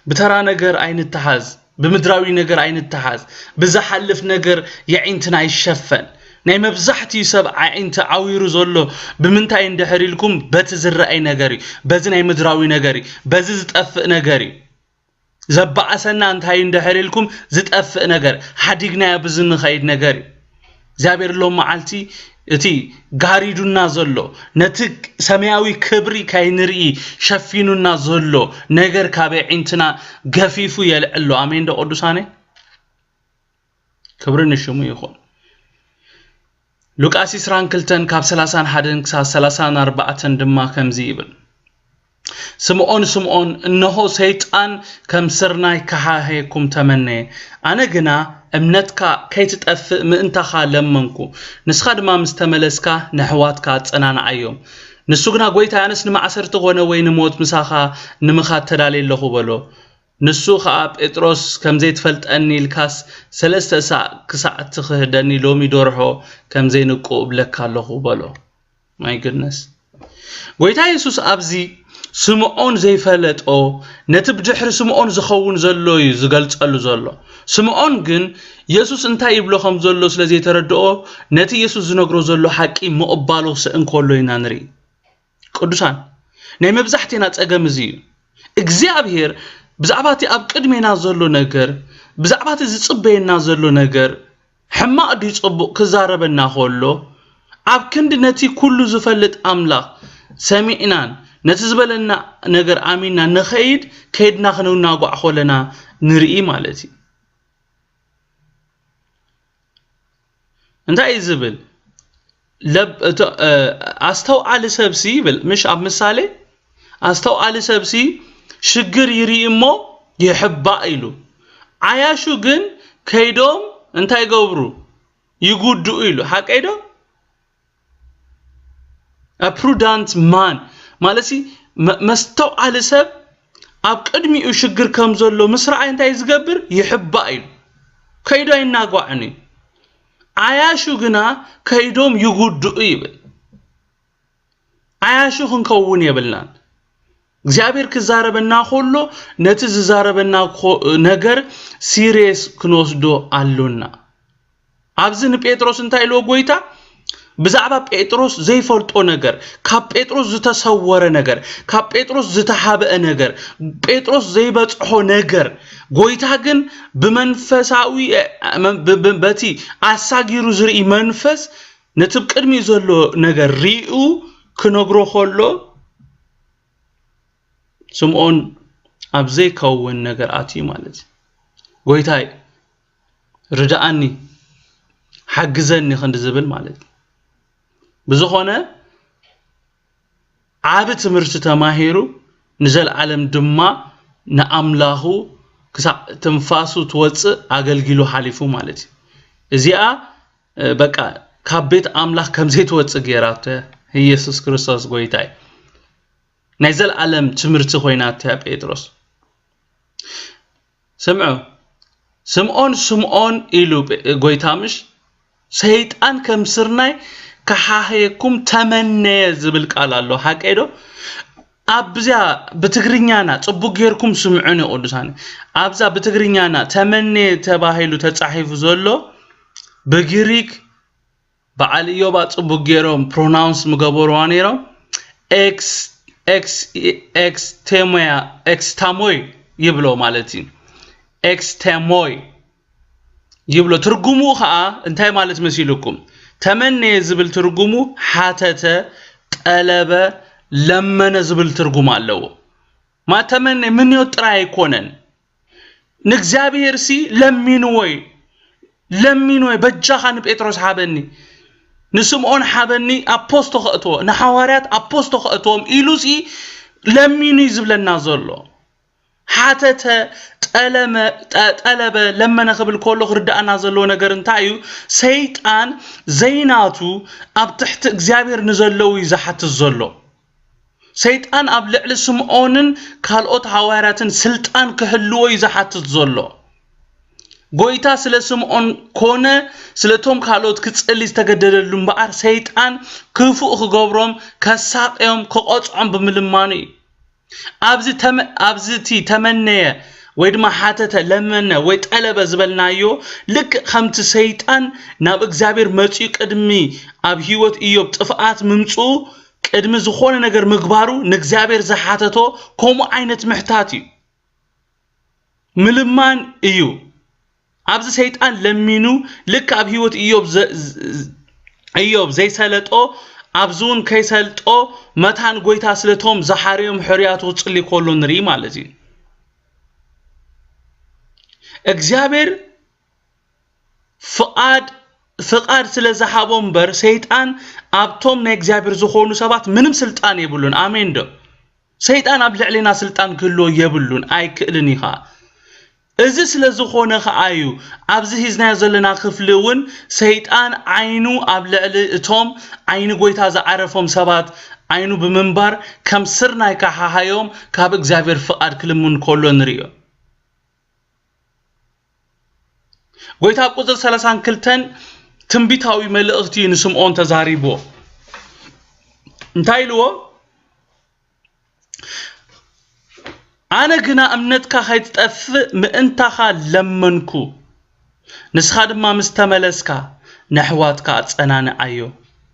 ብተራ ነገር ኣይንተሓዝ፣ ብምድራዊ ነገር ኣይንተሓዝ፣ ብዝሓልፍ ነገር የዒንትና ይሸፈን። ናይ መብዛሕትኡ ሰብ ኣዒንቲ ዓዊሩ ዘሎ ብምንታይ እንድሕር ኢልኩም በቲ ዝረኣይ ነገር እዩ፣ በዚ ናይ ምድራዊ ነገር እዩ፣ በዚ ዝጠፍእ ነገር እዩ። ዘባኣሰና እንታይ እንድሕር ኢልኩም ዝጠፍእ ነገር ሓዲግናዮ ብዝንኸይድ ነገር እዩ። እግዚኣብሔር ሎም መዓልቲ እቲ ጋሪዱና ዘሎ ነቲ ሰማያዊ ክብሪ ከይንርኢ ሸፊኑና ዘሎ ነገር ካብ ኣዒንትና ገፊፉ የልዕሎ። ኣሜን ዶ ቅዱሳነይ? ክብሪ ንሽሙ ይኹን። ሉቃስ ዕስራን ክልተን ካብ ሰላሳን ሓደን ክሳብ ሰላሳን ኣርባዕተን ድማ ከምዚ ይብል። ስምዖን ስምዖን፣ እንሆ ሰይጣን ከም ስርናይ ክሃሄኩም ተመነየ። ኣነ ግና እምነትካ ከይትጠፍእ ምእንታኻ ለመንኩ። ንስኻ ድማ ምስ ተመለስካ ነሕዋትካ ኣጸናንዓዮም። ንሱ ግና ጎይታይ ኣነስ ንማእሰርቲ ኮነ ወይ ንሞት ምሳኻ ንምኻድ ተዳልየ ኣለኹ በሎ። ንሱ ኸኣ ጴጥሮስ ከም ዘይትፈልጠኒ ኢልካስ ሰለስተ ሳዕ ክሳዕ ትኽህደኒ ሎሚ ደርሆ ከም ዘይንቁ እብለካ ኣለኹ በሎ። My goodness። ጎይታ የሱስ ኣብዚ ስምዖን ዘይፈለጦ፣ ነቲ ብድሕሪ ስምዖን ዝኸውን ዘሎ እዩ ዝገልጸሉ ዘሎ። ስምዖን ግን የሱስ እንታይ ይብሎ ከም ዘሎ ስለ ዘይተረድኦ፣ ነቲ የሱስ ዝነግሮ ዘሎ ሓቂ ምቕባሉ ክስእን ከሎ ኢና ንርኢ። ቅዱሳን፣ ናይ መብዛሕትና ጸገም እዚ እዩ። እግዚኣብሔር ብዛዕባ እቲ ኣብ ቅድሜና ዘሎ ነገር፣ ብዛዕባ እቲ ዝጽበየና ዘሎ ነገር፣ ሕማቕ ድዩ ጽቡቕ ክዛረበና ከሎ፣ ኣብ ክንዲ ነቲ ኩሉ ዝፈልጥ ኣምላኽ ሰሚዕናን ነቲ ዝበለና ነገር ኣሚንና ንኸይድ ከይድና ክንናጓዕ ከለና ንርኢ ማለት እዩ። እንታይ እዩ ዝብል? ለብ- እቶ- እ፣ ኣስተውዓሊ ሰብሲ ይብል፣ ምሽ ኣብ ምሳሌ ኣስተውዓሊ ሰብሲ ሽግር ይርኢ እሞ ይሕባእ ኢሉ። ዓያሹ ግን ከይዶም እንታይ ይገብሩ? ይጉድኡ ኢሉ። ሓቀይ ዶ? A prudent man ማለት ሲ መ- መስተውዓሊ ሰብ ኣብ ቅድሚኡ ሽግር ከም ዘሎ ምስ ረኣየ እንታይ ዝገብር? ይሕባእ ኢሉ። ከይዶ ኣይናጓዕን እዩ። ዓያሹ ግና ከይዶም ይጉድኡ ይብል። ዓያሹ ክንከውን የብልናን። እግዚኣብሔር ክዛረበና ከሎ ነቲ ዝዛረበና ኮ- ነገር ሲሪየስ ክንወስዶ ኣሎና። ኣብዚ ንጴጥሮስ እንታይ ኢልዎ ጎይታ? ብዛዕባ ጴጥሮስ ዘይፈልጦ ነገር፣ ካብ ጴጥሮስ ዝተሰወረ ነገር፣ ካብ ጴጥሮስ ዝተሓብአ ነገር፣ ጴጥሮስ ዘይበጽሖ ነገር፣ ጎይታ ግን ብመንፈሳዊ እ፣ መ- ብ- ብ- በቲ ኣሳጊሩ ዝርኢ መንፈስ ነቲ ብቅድሚኡ ዘሎ ነገር ሪኡ ክነግሮ ከሎ ስምዖን ኣብ ዘይከውን ነገር ኣትዩ ማለት እዩ። ጎይታይ ርድኣኒ ሓግዘኒ ክንዲ ዝብል ማለት እዩ። ብዝኾነ ዓቢ ትምህርቲ ተማሂሩ ንዘለዓለም ድማ ንኣምላኹ ክሳዕ ትንፋሱ ትወፅእ ኣገልጊሉ ሓሊፉ ማለት እዩ። እዚኣ በቃ ካብ ቤት ኣምላኽ ከም ዘይትወፅእ ገይራቶ እያ። ኢየሱስ ክርስቶስ ጎይታ እዩ። ናይ ዘለዓለም ትምህርቲ ኮይናቶ እያ ጴጥሮስ። ስምዑ፣ ስምዖን ስምዖን ኢሉ ጎይታ ምሽ ሰይጣን ከም ስርናይ ክሓህየኩም ተመነየ ዝብል ቃል ኣሎ። ሓቀይ ዶ? ኣብዚኣ ብትግርኛና ጽቡቅ ጌርኩም ስምዑኒ ቅዱሳን። ኣብዛ ብትግርኛና ተመነየ ተባሂሉ ተጻሒፉ ዘሎ ብግሪክ በዓል ኢዮባ ጽቡቅ ጌሮም ፕሮናውንስ ምገበርዋ ነይሮም። ኤክስ ኤክስ ኤክስቴሞያ ኤክስታሞይ ይብሎ ማለት እዩ። ኤክስቴሞይ ይብሎ። ትርጉሙ ከዓ እንታይ ማለት መሲልኩም? ተመነየ ዝብል ትርጉሙ ሓተተ፣ ጠለበ፣ ለመነ ዝብል ትርጉም ኣለዎ። ማ ተመነየ ምንዮት ጥራይ ኣይኮነን። ንእግዚኣብሔር ሲ ለሚንዎ እዩ። ለሚንዎ እዩ። በጃኻ ንጴጥሮስ ሃበኒ፣ ንስምዖን ሃበኒ፣ ኣብ ፖስቶ ከእትዎ፣ ንሓዋርያት ኣብ ፖስቶ ከእትዎም ኢሉ ሲ ለሚኑ እዩ ዝብለና ዘሎ። ሓተተ፣ ጠለመ፣ ጠ- ጠለበ፣ ለመነ ክብል ከሎ ክርድኣና ዘለዎ ነገር እንታይ እዩ? ሰይጣን ዘይናቱ ኣብ ትሕቲ እግዚኣብሔር ንዘለዉ እዩ ዝሓትት ዘሎ። ሰይጣን ኣብ ልዕሊ ስምዖንን ካልኦት ሃዋርያትን ስልጣን ክህልዎ እዩ ዝሓትት ዘሎ። ጎይታ ስለ ስምዖን ኮነ ስለቶም ካልኦት ክጽሊ ዝተገደደሉ እምበኣር ሰይጣን ክፉእ ክገብሮም፣ ከሳቅዮም፣ ክቐጽዖም ብምልማኑ እዩ። ኣብዚ ተመ- ኣብዚ እቲ ተመነየ ወይ ድማ ሓተተ፣ ለመነ ወይ ጠለበ ዝበልናዮ ልክዕ ከምቲ ሰይጣን ናብ እግዚኣብሔር መጺኡ ቅድሚ ኣብ ህይወት ኢዮብ ጥፍኣት ምምጽኡ ቅድሚ ዝኾነ ነገር ምግባሩ ንእግዚኣብሔር ዝሓተቶ ከምኡ ዓይነት ምሕታት እዩ። ምልማን እዩ። ኣብዚ ሰይጣን ለሚኑ ልክ ኣብ ህይወት ኢዮብ ዘ- ዝ- ኢዮብ ዘይሰለጦ ኣብዚ እውን ከይሰልጦ መታን ጎይታ ስለቶም ዝሓርዮም ሕርያቱ ክጽሊ ከሎ ንርኢ ማለት እዩ። እግዚኣብሔር ፍቓድ ፍቓድ ስለ ዝሃቦ እምበር ሰይጣን ኣብቶም ናይ እግዚኣብሔር ዝኾኑ ሰባት ምንም ስልጣን የብሉን። ኣሜን ዶ? ሰይጣን ኣብ ልዕሌና ስልጣን ክህልዎ የብሉን፣ ኣይክእልን እዩ ኸዓ። እዚ ስለ ዝኾነ ኸዓ እዩ ኣብዚ ሂዝናዮ ዘለና ክፍሊ እውን ሰይጣን ዓይኑ ኣብ ልዕሊ እቶም ዓይኒ ጎይታ ዝዓረፎም ሰባት ዓይኑ ብምንባር ከም ስርናይ ከሓሃዮም ካብ እግዚኣብሔር ፍቓድ ክልምን ከሎ ንርእዮ። ጎይታ ኣብ ቁፅሪ ሰላሳን ክልተን ትንቢታዊ መልእኽቲ ንስምዖን ተዛሪብዎ። እንታይ ኢልዎ? ኣነ ግና እምነትካ ኸይትጠፍእ ምእንታኻ ለመንኩ። ንስኻ ድማ ምስ ተመለስካ፣ ነሕዋትካ ኣጸናንዓዮ።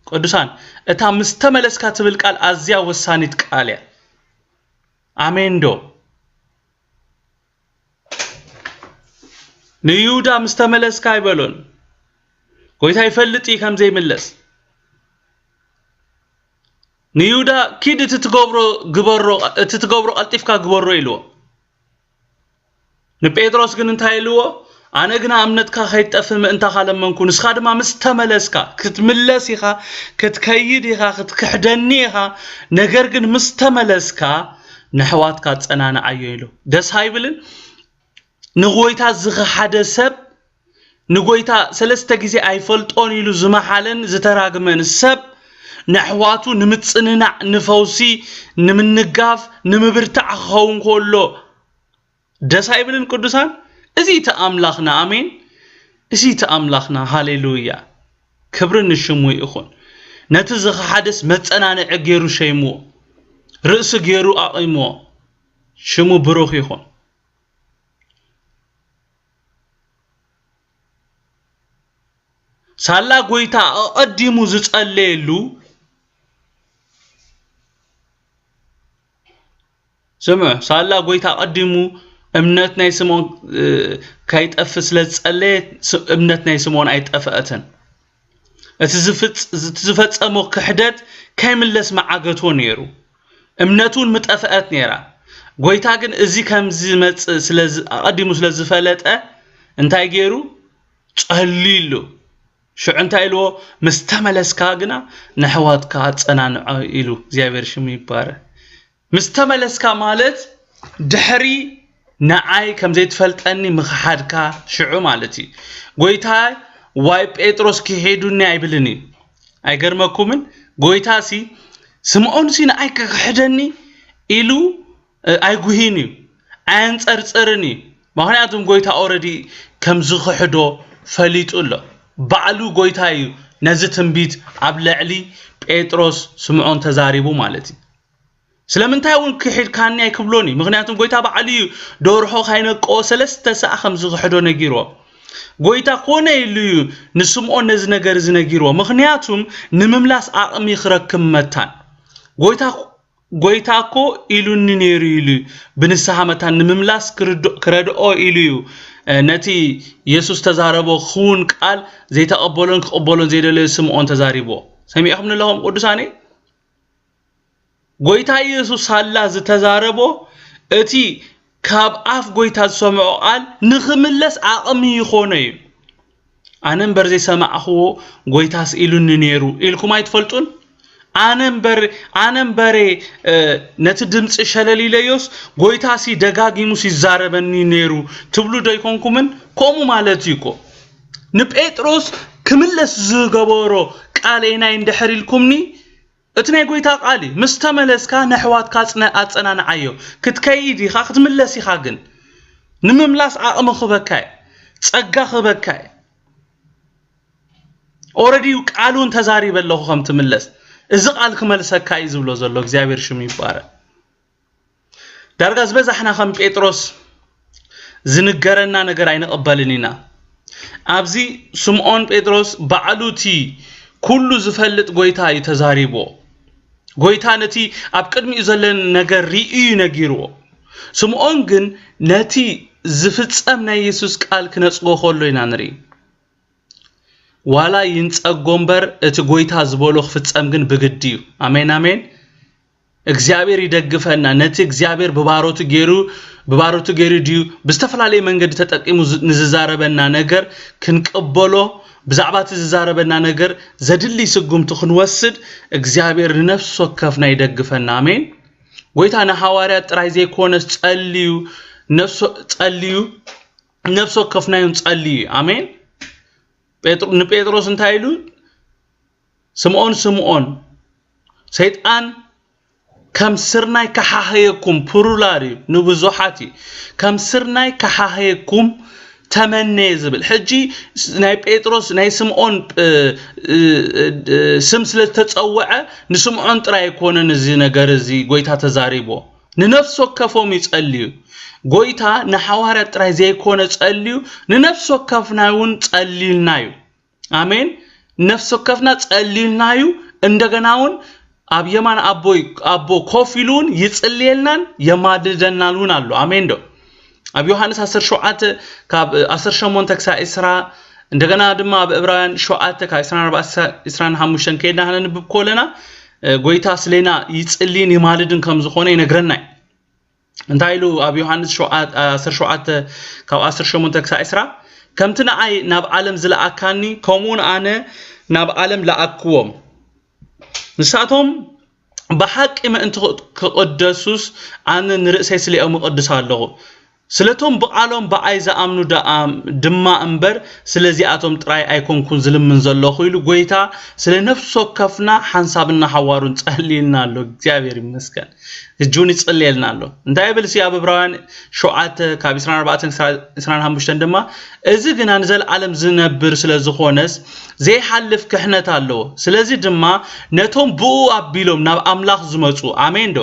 ቅዱሳን፣ እታ ምስ ተመለስካ ትብል ቃል ኣዝያ ወሳኒት ቃል እያ። ኣሜን ዶ? ንይሁዳ ምስ ተመለስካ ኣይበሎን። ጎይታ ይፈልጥ እዩ ከም ዘይምለስ። ንይሁዳ፣ "ኪድ እቲ ትገብሮ ግበሮ፣ እቲ ትገብሮ ቀልጢፍካ ግበሮ" ኢልዎ። ንጴጥሮስ ግን እንታይ ኢልዎ? "ኣነ ግና እምነትካ ከይትጠፍእ ምእንታኻ ለመንኩ፣ ንስኻ ድማ ምስ ተመለስካ፣ ክትምለስ ኢኻ፣ ክትከይድ ኢኻ፣ ክትክሕደኒ ኢኻ፣ ነገር ግን ምስ ተመለስካ፣ ነሕዋትካ ኣጸናንዓዮ" ኢሉ። ደስ ኣይብልን? ንጎይታ ዝኸሓደ ሰብ፣ ንጎይታ ሰለስተ ግዜ ኣይፈልጦን ኢሉ ዝመሓለን ዝተራግመን ሰብ፣ ነሕዋቱ ንምጽንናዕ፣ ንፈውሲ፣ ንምንጋፍ፣ ንምብርታዕ ክኸውን ከሎ፣ ደስ ኣይብልን ቅዱሳን? እዚ እቲ ኣምላኽና፣ ኣሜን። እዚ እቲ ኣምላኽና፣ ሃሌሉያ። ክብሪ ንሽሙ ይኹን። ነቲ ዝኸሓደስ መጸናንዒ ገይሩ ሸይምዎ፣ ርእሲ ገይሩ ኣቒምዎ። ሽሙ ብሩኽ ይኹን። ሳላ ጎይታ ኣቐዲሙ ዝጸለየሉ፣ ስምዑ፣ ሳላ ጎይታ ኣቐዲሙ እምነት ናይ ስምኦን፣ እ፣ ከይጠፍእ ስለ ዝጸለየ፣ ስ-፣ እምነት ናይ ስምኦን ኣይጠፍአትን። እቲ ዝፍጽ-፣ እቲ ዝፈጸሞ ክሕደት ከይምለስ መዓገትዎ ነይሩ። እምነቱ እውን ምጠፍአት ነይራ። ጎይታ ግን እዚ ከም ዝመጽእ ስለ ዝ-፣ ኣቐዲሙ ስለ ዝፈለጠ እንታይ ገይሩ? ጸልዩሉ። ሽዑ እንታይ ኢልዎ? "ምስ ተመለስካ ግና ነሕዋትካ ኣጸናንዖ" ኢሉ። እግዚኣብሔር ሽሙ ይባረክ። ምስ ተመለስካ ማለት ድሕሪ ንዓይ ከም ዘይትፈልጠኒ ምኽሓድካ ሽዑ ማለት እዩ። ጎይታ ዋይ ጴጥሮስ ክሒዱኒ ኣይብልን እዩ። ኣይገርመኩምን? ጎይታ ሲ ስምዖን ሲ ንዓይ ክኽሕደኒ ኢሉ፣ እ፣ ኣይጉሂን እዩ፣ ኣየንጸርጽርን እዩ። ምኽንያቱም ጎይታ ኦረዲ ከም ዝኽሕዶ ፈሊጡ ኣሎ። ባዕሉ ጎይታ እዩ ነዚ ትንቢት ኣብ ልዕሊ ጴጥሮስ ስምዖን ተዛሪቡ ማለት እዩ። ስለምንታይ እውን ክሒድካኒ ኣይክብሎን እዩ። ምኽንያቱም ጎይታ ባዕሉ እዩ ደርሆ ካይነቅኦ ሰለስተ ሰዓ ከም ዝኽሕዶ ነጊርዎ። ጎይታ ኮነ ኢሉ እዩ ንስምዖን ነዚ ነገር እዚ ነጊርዎ። ምኽንያቱም ንምምላስ ዓቕሚ ክረክብ መታን። ጎይታ፣ ጎይታ እኮ ኢሉኒ ነይሩ ኢሉ እዩ። ብንስሓ መታን ንምምላስ ክርድ-፣ ክረድኦ ኢሉ እዩ፣ እ፣ ነቲ የሱስ ተዛረቦ ክውን ቃል ዘይተቐበሎን ክቕበሎን ዘይደለዮ ስምዖን ተዛሪብዎ። ሰሚዕኹምኒ ኣለኹም ቅዱሳነይ? ጎይታ ኢየሱስ ሳላ ዝተዛረቦ እቲ ካብ ኣፍ ጎይታ ዝሰምዖ ቃል ንኽምለስ ዓቕሚ ይኾኖ እዩ። ኣነ እምበር ዘይሰማዕኽዎ ጎይታስ ኢሉኒ ነይሩ ኢልኩም ኣይትፈልጡን? ኣነ እምበር፣ ኣነ እምበሬ፣ እ፣ ነቲ ድምፂ ሸለል ኢለዮስ ጎይታሲ ደጋጊሙስ ይዛረበኒ ነይሩ ትብሉ ዶ ኣይኮንኩምን? ከምኡ ማለት እዩ እኮ። ንጴጥሮስ ክምለስ ዝገበሮ ቃለይ ናይ እንድሕር ኢልኩምኒ፣ እቲ ናይ ጎይታ ቃል እዩ። ምስ ተመለስካ ነሕዋትካ ኣጽነ-፣ ኣጸናንዓዮ። ክትከይድ ኢኻ፣ ክትምለስ ኢኻ ግን። ንምምላስ ዓቕሚ ክህበካ እዩ። ጸጋ ክህበካ እዩ። ኦረዲ ቃሉ እውን ተዛሪበ ኣለኹ ከም ትምለስ። እዚ ቃል ክመልሰካ እዩ ዝብሎ ዘሎ። እግዚኣብሔር ሽሙ ይባረክ። ዳርጋ ዝበዛሕና ከም ጴጥሮስ ዝንገረና ነገር ኣይንቕበልን ኢና። ኣብዚ ስምዖን ጴጥሮስ ባዕሉ እቲ ኩሉ ዝፈልጥ ጎይታ እዩ ተዛሪብዎ። ጎይታ ነቲ ኣብ ቅድሚኡ ዘሎ ነገር ርእዩ እዩ ነጊርዎ። ስምዖን ግን ነቲ ዝፍጸም ናይ የሱስ ቃል ክነጽጎ ከሎ ኢና ንርኢ። ዋላ ይንጸጎ እምበር፣ እቲ ጎይታ ዝበሎ ክፍጸም ግን ብግዲ እዩ። ኣሜን፣ ኣሜን። እግዚኣብሔር ይደግፈና። ነቲ እግዚኣብሔር ብባሮቱ ገይሩ፣ ብባሮቱ ገይሩ ድዩ ብዝተፈላለየ መንገዲ ተጠቂሙ ዝ-፣ ንዝዛረበና ነገር ክንቅበሎ፣ ብዛዕባ እቲ ዝዛረበና ነገር ዘድሊ ስጉምቲ ክንወስድ እግዚኣብሔር ንነፍሲ ወከፍና ይደግፈና። ኣሜን። ጎይታ ንሃዋርያት ጥራይ ዘይኮነስ ጸልዩ፣ ነፍሲ፣ ጸልዩ፣ ነፍሲ ወከፍናዮን ጸልዩ። ኣሜን። ጴጥሮ-፣ ንጴጥሮስ እንታይ ኢሉ? "ስምዖን፣ ስምዖን፣ ሰይጣን ከም ስርናይ ከሓህየኩም"፣ ፕሉራል እዩ፣ ንብዙሓት እዩ፣ "ከም ስርናይ ከሓህየኩም ተመነየ" ዝብል። ሕጂ ስ-፣ ናይ ጴጥሮስ፣ ናይ ስምዖን፣ እ፣ እ፣ እ፣ ስም ስለ ዝተጸውዐ ንስምዖን ጥራይ ኣይኮነን እዚ ነገር እዚ ጎይታ ተዛሪብዎ። ንነፍሲ ወከፎም እዩ ጸልዩ። ጎይታ ንሓዋርያት ጥራይ ዘይኮነ ጸልዩ፣ ንነፍሲ ወከፍና እውን ጸልዩልና እዩ። ኣሜን። ነፍሲ ወከፍና ጸልዩልና እዩ። እንደገና እውን ኣብ የማን ኣቦ ኣቦ ኮፍ ኢሉ እውን ይጽልየልናን የማልደናን እውን ኣሎ። ኣሜን ዶ? ኣብ ዮሃንስ ዓሰርተ ሸውዓተ ካብ ዓሰርተ ሸሞንተ ክሳብ ዕስራ፣ እንደገና ድማ ኣብ ዕብራውያን ሸውዓተ ካብ ዕስራን ኣርባዕተን ክሳብ ዕስራን ሓሙሽተን ከይድና ከነንብብ ከለና፣ እ፣ ጎይታ ስሌና ይጽልይን ይማልድን ከም ዝኾነ ይነግረና እዩ። እንታይ ኢሉ ኣብ ዮሃንስ ሸውዓ-፣ ዓሰርተ ሸውዓተ ካብ ዓሰርተ ሸሞንተ ክሳብ ዕስራ? "ከምቲ ንዓይ ናብ ዓለም ዝለኣካኒ፣ ከምኡውን ኣነ ናብ ዓለም ለኣክዎም። ንሳቶም ብሓቂ ምእንቲ ክቕደሱስ፣ ኣነ ንርእሰይ ስሌኦም እቕድስ ኣለኹ። ስለቶም ብቓሎም ብዓይ ዝኣምኑ ደኣ ድማ እምበር፣ ስለዚኣቶም ጥራይ ኣይኮንኩን ዝልምን ዘለኹ" ኢሉ ጎይታ ስለ ነፍሲ ወከፍና ሓንሳብና ሓዋሩን ጸልዩልና ኣሎ። እግዚኣብሔር ይመስገን። ሕጂ እውን ይጽልየልና ኣሎ። እንታይ ይብል ሲ ኣብ ዕብራውያን ሸውዓተ ካብ ዕስራን ኣርባዕተን ክሳብ ዕስራን ሓሙሽተን ድማ፣ "እዚ ግና ንዘለዓለም ዝነብር ስለ ዝኾነስ ዘይሓልፍ ክሕነት ኣለዎ። ስለዚ ድማ ነቶም ብኡ ኣቢሎም ናብ ኣምላኽ ዝመጹ"፣ ኣሜን ዶ?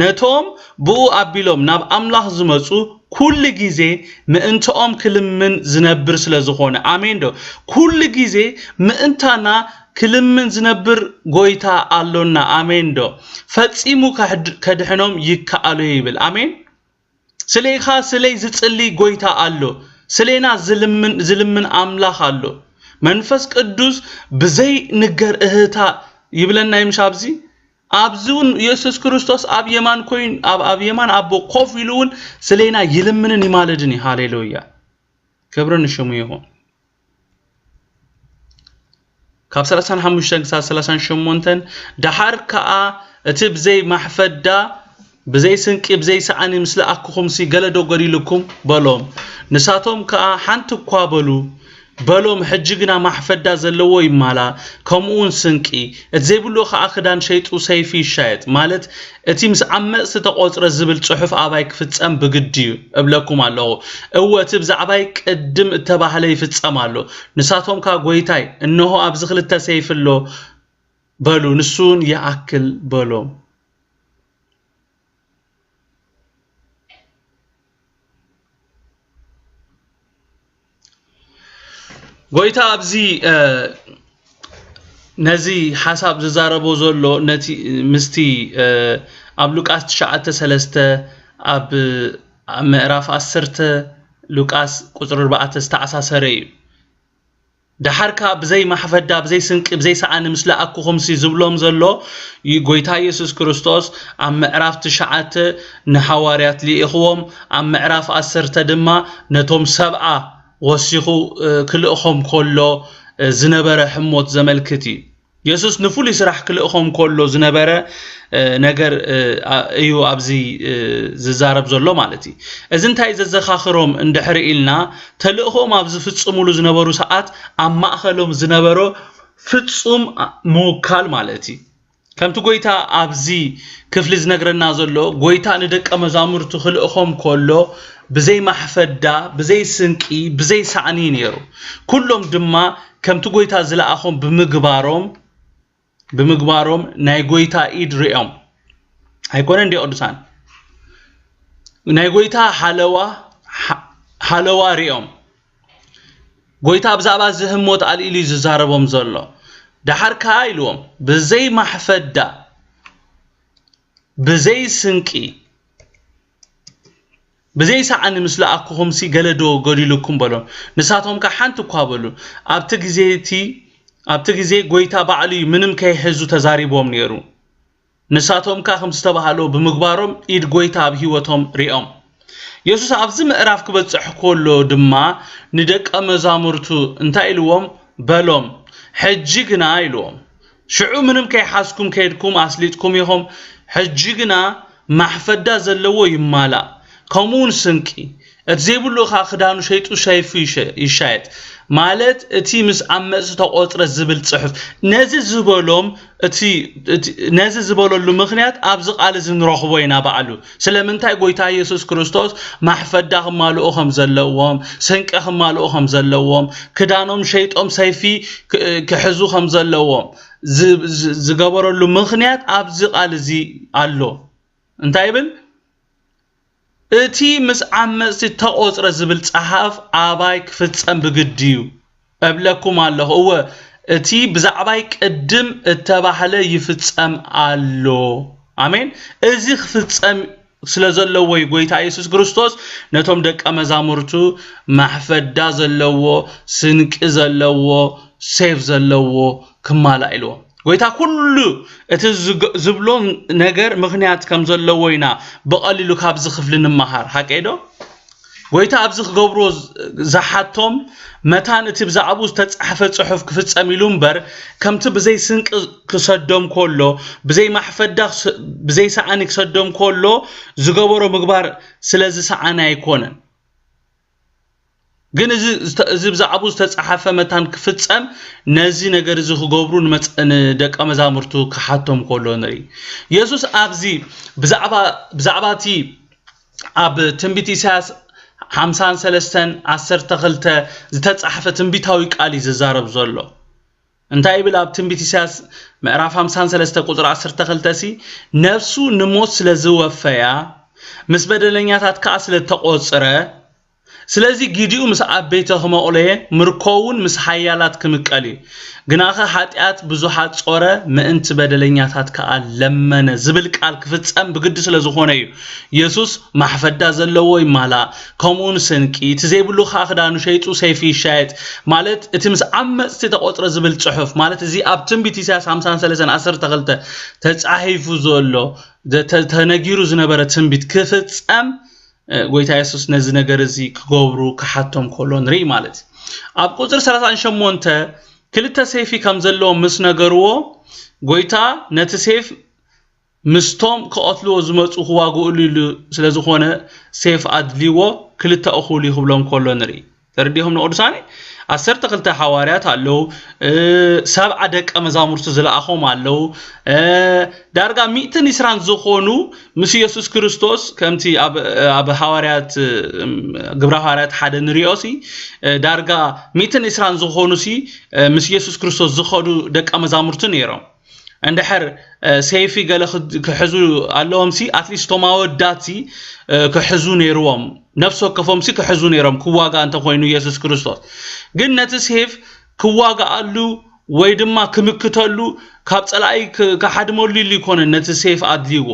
"ነቶም ብኡ ኣቢሎም ናብ ኣምላኽ ዝመጹ ኩሉ ግዜ ምእንትኦም ክልምን ዝነብር ስለ ዝኾነ"፣ ኣሜን ዶ? ኩሉ ግዜ ምእንታና ክልምን ዝነብር ጎይታ ኣሎና፣ ኣሜን ዶ? "ፈጺሙ ከሕድ-፣ ከድሕኖም ይከኣሎ" ይብል። ኣሜን። ስሌኻ ስለይ ዝጽሊ ጎይታ ኣሎ። ስሌና ዝልምን፣ ዝልምን ኣምላኽ ኣሎ። መንፈስ ቅዱስ ብዘይ ንገር እህታ ይብለና እዩ፣ ምሽ ኣብዚ? ኣብዚ እውን የሱስ ክርስቶስ ኣብ የማን ኮይኑ፣ ኣብ፣ ኣብ የማን ኣቦ ኮፍ ኢሉ እውን ስሌና ይልምንን ይማልድን እዩ። ሃሌሉያ። ክብሪ ንሽሙ ይኹን። ካብ ሰላሳን ሓሙሽተን ክሳብ ሰላሳን ሸሞንተን፣ "ደሓር ከኣ እቲ ብዘይ ማሕፈዳ፣ ብዘይ ስንቂ፣ ብዘይ ሰኣኒ ምስ ለኣክኹምሲ ገለ ዶ ጎዲሉኩም?" በሎም። ንሳቶም ከኣ፣ "ሓንቲ እኳ" በሉ። በሎም፣ "ሕጂ ግና ማሕፈዳ ዘለዎ ይማላ፣ ከምኡ እውን ስንቂ፣ እቲ ዘይብሉ ከኣ ክዳን ሸይጡ ሰይፊ ይሻየጥ፣ ማለት እቲ ምስ ዓመጽቲ ተቖጽረ ዝብል ጽሑፍ ኣባይ ክፍጸም ብግዲ እዩ፣ እብለኩም ኣለኹ። እወ፣ እቲ ብዛዕባይ ቅድም እተባህለ ይፍጸም ኣሎ። ንሳቶም ከኣ፣ ጎይታይ፣ እንሆ ኣብዚ ክልተ ሰይፊ ኣሎ" በሉ። ንሱ እውን ይኣክል በሎም። ጎይታ ኣብዚ፣ እ፣ ነዚ ሓሳብ ዝዛረቦ ዘሎ ነቲ ምስቲ፣ እ፣ ኣብ ሉቃስ ትሽዓተ ሰለስተ፣ ኣብ፣ ኣብ ምዕራፍ ዓሰርተ ሉቃስ ቁጽሪ ኣርባዕተ ዝተኣሳሰረ እዩ። ደሓር ከኣ ብዘይ ማሕፈዳ፣ ብዘይ ስንቂ፣ ብዘይ ሰኣኒ ምስ ለኣኩኹምሲ ዝብሎም ዘሎ ይ-፣ ጎይታ የሱስ ክርስቶስ ኣብ ምዕራፍ ትሽዓተ ንሃዋርያት ልኢኽዎም፣ ኣብ ምዕራፍ ዓሰርተ ድማ ነቶም ሰብዓ ወሲኹ፣ እ፣ ክልእኾም ከሎ፣ እ፣ ዝነበረ ሕሞት ዘመልክት እዩ። የሱስ ንፍሉይ ስራሕ ክልእኾም ከሎ ዝነበረ፣ እ፣ ነገር፣ እ፣ ኣ-፣ እዩ ኣብዚ፣ እ፣ ዝዛረብ ዘሎ ማለት እዩ። እዚ እንታይ ዘዘኻኽሮም እንድሕር ኢልና፣ ተልእኾም ኣብ ዝፍጽሙሉ ዝነበሩ ሰዓት ኣብ ማእኸሎም ዝነበሮ ፍጹም ምውካል ማለት እዩ። ከምቲ ጎይታ ኣብዚ ክፍሊ ዝነግረና ዘሎ፣ ጎይታ ንደቀ መዛሙርቱ ክልእኾም ከሎ ብዘይ ማሕፈዳ፣ ብዘይ ስንቂ፣ ብዘይ ሳዕኒ እዩ ነይሩ። ኩሎም ድማ ከምቲ ጎይታ ዝለኣኾም ብምግባሮም፣ ብምግባሮም ናይ ጎይታ ኢድ ሪኦም። ኣይኮነን ድዮ ቅዱሳን? ናይ ጎይታ ሓለዋ፣ ሓ-፣ ሓለዋ ሪኦም። ጎይታ ብዛዕባ እዚ ህሞት ኣልዒሉ እዩ ዝዛረቦም ዘሎ። ደሓር ከኣ ኢልዎም፣ ብዘይ ማሕፈዳ፣ ብዘይ ስንቂ፣ ብዘይ ሰዓኒ ምስ ለኣኩኹምሲ ገለ ዶ ጎዲሉኩም በሎም። ንሳቶም ከኣ ሓንቲ እኳ በሉ። ኣብቲ ግዜ እቲ፣ ኣብቲ ግዜ ጎይታ ባዕሉ እዩ ምንም ከይሕዙ ተዛሪቦም ነይሩ። ንሳቶም ከኣ ከም ዝተባህሎ ብምግባሮም ኢድ ጎይታ ኣብ ህይወቶም ሪኦም። የሱስ ኣብዚ ምዕራፍ ክበጽሕ ከሎ ድማ ንደቀ መዛሙርቱ እንታይ ኢልዎም? በሎም፣ "ሕጂ ግና" ኢልዎም፣ "ሽዑ ምንም ከይሓዝኩም ከይድኩም ኣስሊጥኩም ኢኹም፣ ሕጂ ግና ማሕፈዳ ዘለዎ ይማላእ፣ ከምኡ እውን ስንቂ፣ እቲ ዘይብሉ ኸኣ ክዳኑ ሸይጡ ሰይፉ ይሸ-፣ ይሻየጥ፣ ማለት እቲ ምስ ዓመጽቲ ተቖጽረ" ዝብል ጽሑፍ። ነዚ ዝበሎም፣ እቲ፣ እቲ፣ ነዚ ዝበለሉ ምኽንያት ኣብዚ ቃል እዚ ንረኽቦ ኢና ባዕሉ። ስለምንታይ ጎይታ የሱስ ክርስቶስ ማሕፈዳ ክማልኡ ከም ዘለዎም፣ ስንቂ ክማልኡ ከም ዘለዎም፣ ክዳኖም ሸይጦም ሰይፊ ክ-፣ ክሕዙ ከም ዘለዎም ዝ-፣ ዝ-፣ ዝገበረሉ ምኽንያት ኣብዚ ቃል እዚ ኣሎ። እንታይ ይብል? እቲ ምስ ዓመፅቲ ተቆፅረ ዝብል ፀሓፍ ኣባይ ክፍፀም ብግዲ እዩ እብለኩም ኣለኹ። እወ፣ እቲ ብዛዕባይ ቅድም እተባህለ ይፍጸም ኣሎ። ኣሜን። እዚ ክፍጸም ስለ ዘለዎ እዩ ጎይታ የሱስ ክርስቶስ ነቶም ደቀ መዛሙርቱ ማሕፈዳ ዘለዎ፣ ስንቂ ዘለዎ፣ ሴፍ ዘለዎ ክማላእ ኢልዎ። ጎይታ ኩሉ እቲ ዝግ- ዝብሎ ነገር ምኽንያት ከም ዘለዎ ኢና ብቐሊሉ ካብዚ ክፍሊ ንምሃር። ሓቀይ ዶ? ጎይታ ኣብዚ ክገብርዎ ዝ- ዝሓቶም መታን እቲ ብዛዕባኡ ዝተጻሕፈ ጽሑፍ ክፍጸም ኢሉ እምበር፣ ከምቲ ብዘይ ስንቂ ክሰዶም ከሎ፣ ብዘይ ማሕፈዳ ክስ- ብዘይ ሰኣኒ ክሰዶም ከሎ ዝገበሮ ምግባር ስለ ዝሰኣነ ኣይኮነን። ግን እዚ ዝተ- እዚ ብዛዕባኡ ዝተጻሕፈ መታን ክፍጸም ነዚ ነገር እዚ ክገብሩ ንመጽ- ንደቀ መዛሙርቱ ክሓቶም ከሎ ንርኢ። የሱስ ኣብዚ ብዛዕባ ብዛዕባ እቲ ኣብ ትንቢት ኢሳያስ ሓምሳን ሰለስተን ዓሰርተ ክልተ ዝተጻሕፈ ትንቢታዊ ቃል እዩ ዝዛረብ ዘሎ። እንታይ ይብል ኣብ ትንቢት ኢሳያስ ምዕራፍ ሓምሳን ሰለስተ ቁጽሪ ዓሰርተ ክልተ ሲ ነፍሱ ንሞት ስለ ዝወፈያ ምስ በደለኛታት ከኣ ስለ ተቆጽረ ስለዚ ጊዲኡ ምስ ኣቤተ ክመቑለየ ምርኮውን ምስ ሓያላት ክምቀል እዩ። ግናኸ ሓጢኣት ብዙሓት ጾረ ምእንቲ በደለኛታት ከኣ ለመነ ዝብል ቃል ክፍጸም ብግዲ ስለ ዝኾነ እዩ። የሱስ ማሕፈዳ ዘለዎ ይማላእ፣ ከምኡውን ስንቂ፣ እቲ ዘይብሉ ከኣ ክዳኑ ሸይጡ ሰይፊ ይሻየጥ ማለት እቲ ምስ ዓመፅቲ ተቆፅረ ዝብል ፅሑፍ ማለት እዚ ኣብ ትንቢት ኢሳያስ ሓምሳን ሰለስተን ዓሰርተ ክልተ ተፃሒፉ ዘሎ ተ- ተነጊሩ ዝነበረ ትንቢት ክፍጸም ጎይታ የሱስ ነዚ ነገር እዚ ክገብሩ ክሓቶም ከሎ ንርኢ ማለት እዩ። ኣብ ቁፅሪ ሰላሳን ሸሞንተ ክልተ ሴፊ ከም ዘለዎ ምስ ነገርዎ ጎይታ ነቲ ሴፍ ምስቶም ክቐትልዎ ዝመፁ ክዋግእሉ ኢሉ ስለ ዝኾነ ሴፍ ኣድልይዎ ክልተ እኹል እዩ ክብሎም ከሎ ንርኢ። ተረዲኹም ንቅዱሳኒ ዓሰርተ ክልተ ሓዋርያት ኣለዉ፣ ሰብዓ ደቀ መዛሙርቱ ዝለኣኾም ኣለዉ፣ ዳርጋ ሚእትን ዕስራን ዝኾኑ ምስ ኢየሱስ ክርስቶስ ከምቲ ኣብ ኣብ ሃዋርያት ግብረ ሃዋርያት ሓደ ንሪኦ ሲ ዳርጋ ሚእትን ዕስራን ዝኾኑ ሲ ምስ ኢየሱስ ክርስቶስ ዝኸዱ ደቀ መዛሙርቲ ነይሮም። እንድሕር ሰይፊ ገለ ክሕዙ ኣለዎም ሲ ኣትሊስት ቶም ኣወዳት ሲ ክሕዙ ነይርዎም፣ ነፍሲ ወከፎም ሲ ክሕዙ ነይሮም ክዋጋ እንተኮይኑ ኢየሱስ ክርስቶስ። ግን ነቲ ሴፍ ክዋጋኣሉ ወይ ድማ ክምክተሉ ካብ ፀላኢ ክሓድመሉ ኢሉ ይኮነ ነቲ ሴፍ ኣድልይዎ።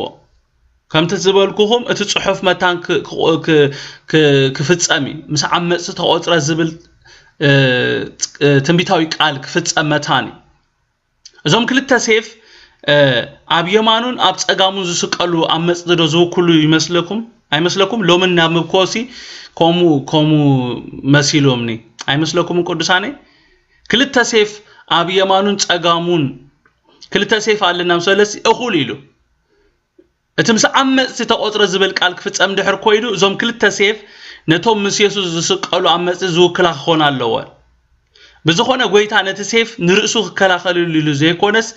ከምቲ ዝበልኩኹም እቲ ፅሑፍ መታን ክፍፀም እዩ። ምስ ዓመፅቲ ተቆፅረ ዝብል ትንቢታዊ ቃል ክፍፀም መታን እዩ። እዞም ክልተ ሴፍ ኣብ የማኑን ኣብ ፀጋሙን ዝስቀሉ ዓመፅቲ ዶ ዝውክሉ ይመስለኩም? ኣይመስለኩም? ሎምን ናብ ምብኮሲ ከምኡ ከምኡ መሲሎምኒ ኣይመስለኩምን ቅዱሳነይ? ክልተ ሴፍ ኣብ የማኑን ፀጋሙን ክልተ ሴፍ ኣለና ምስ በለሲ እኹል ኢሉ እቲ ምስ ዓመፅቲ ተቆፅረ ዝብል ቃል ክፍፀም ድሕር ኮይኑ እዞም ክልተ ሴፍ ነቶም ምስ የሱስ ዝስቀሉ ዓመፅቲ ዝውክላ ክኾና ኣለወን። ብዝኾነ ጎይታ ነቲ ሴፍ ንርእሱ ክከላኸልሉ ኢሉ ዘይኮነስ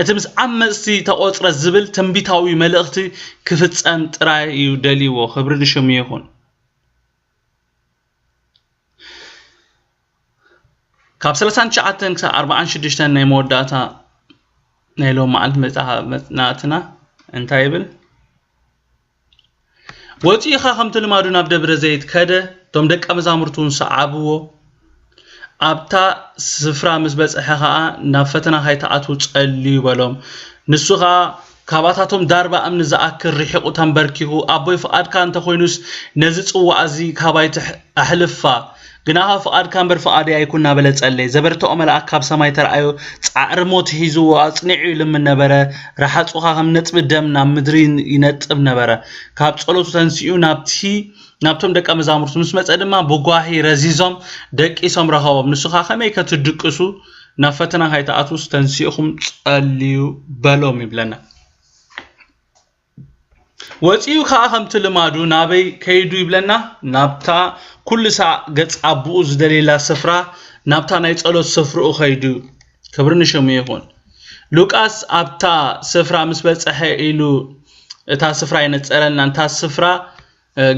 እቲ ምስ ዓመፅቲ ተቆፅረ ዝብል ትንቢታዊ መልእኽቲ ክፍፀም ጥራይ እዩ ደልይዎ። ክብሪ ንሽሙ ይኹን። ካብ ሰላሳን ትሽዓተን ክሳብ ኣርባዓን ሽዱሽተን ናይ መወዳእታ ናይ ሎም መዓልቲ መጽሓ መጽናዕትና እንታይ ይብል? ወፂኡ ኸዓ ከምቲ ልማዱ ናብ ደብረ ዘይት ከደ፣ እቶም ደቀ መዛሙርቱ እውን ሰዓብዎ። ኣብታ ስፍራ ምስ በጽሐ ኸዓ ናብ ፈተና ኸይትኣትዉ ጸልዩ በሎም። ንሱ ኸዓ ካባታቶም ዳርባ እምኒ ዝኣክል ርሒቑ ተንበርኪኹ፣ ኣቦይ ፍቓድካ እንተኾይኑስ ነዚ ጽዋእ እዚ ካባይ ኣሕልፋ፣ ግናኸ ፍቓድካ እምበር ፍቓደይ ኣይኩን እናበለ ጸለየ። ዘበርትዖ መልኣክ ካብ ሰማይ ተራእዮ፣ ጻዕሪ ሞት ሒዝዎ ኣጽኒዑ ይልምን ነበረ። ረሓጹ ኸዓ ከም ነጥቢ ደም ናብ ምድሪ ይነጥብ ነበረ። ካብ ጸሎቱ ተንሲኡ ናብቲ ናብቶም ደቀ መዛሙርቱ ምስ መጸ ድማ ብጓሂ ረዚዞም ደቂሶም ረኸቦም። ንሱ ኸዓ ከመይ ከትድቅሱ ናብ ፈተና ከይትኣትዉስ ተንሲእኹም ጸልዩ በሎም ይብለና። ወጺኡ ከኣ ከምቲ ልማዱ ናበይ ከይዱ ይብለና? ናብታ ኩሉ ሳዕ ገጽ ኣቦኡ ዝደልየላ ስፍራ፣ ናብታ ናይ ጸሎት ስፍርኡ ከይዱ። ክብሪ ንሽሙ ይኹን። ሉቃስ ኣብታ ስፍራ ምስ በጽሐ ኢሉ እታ ስፍራ ይነጸረልና። እታ ስፍራ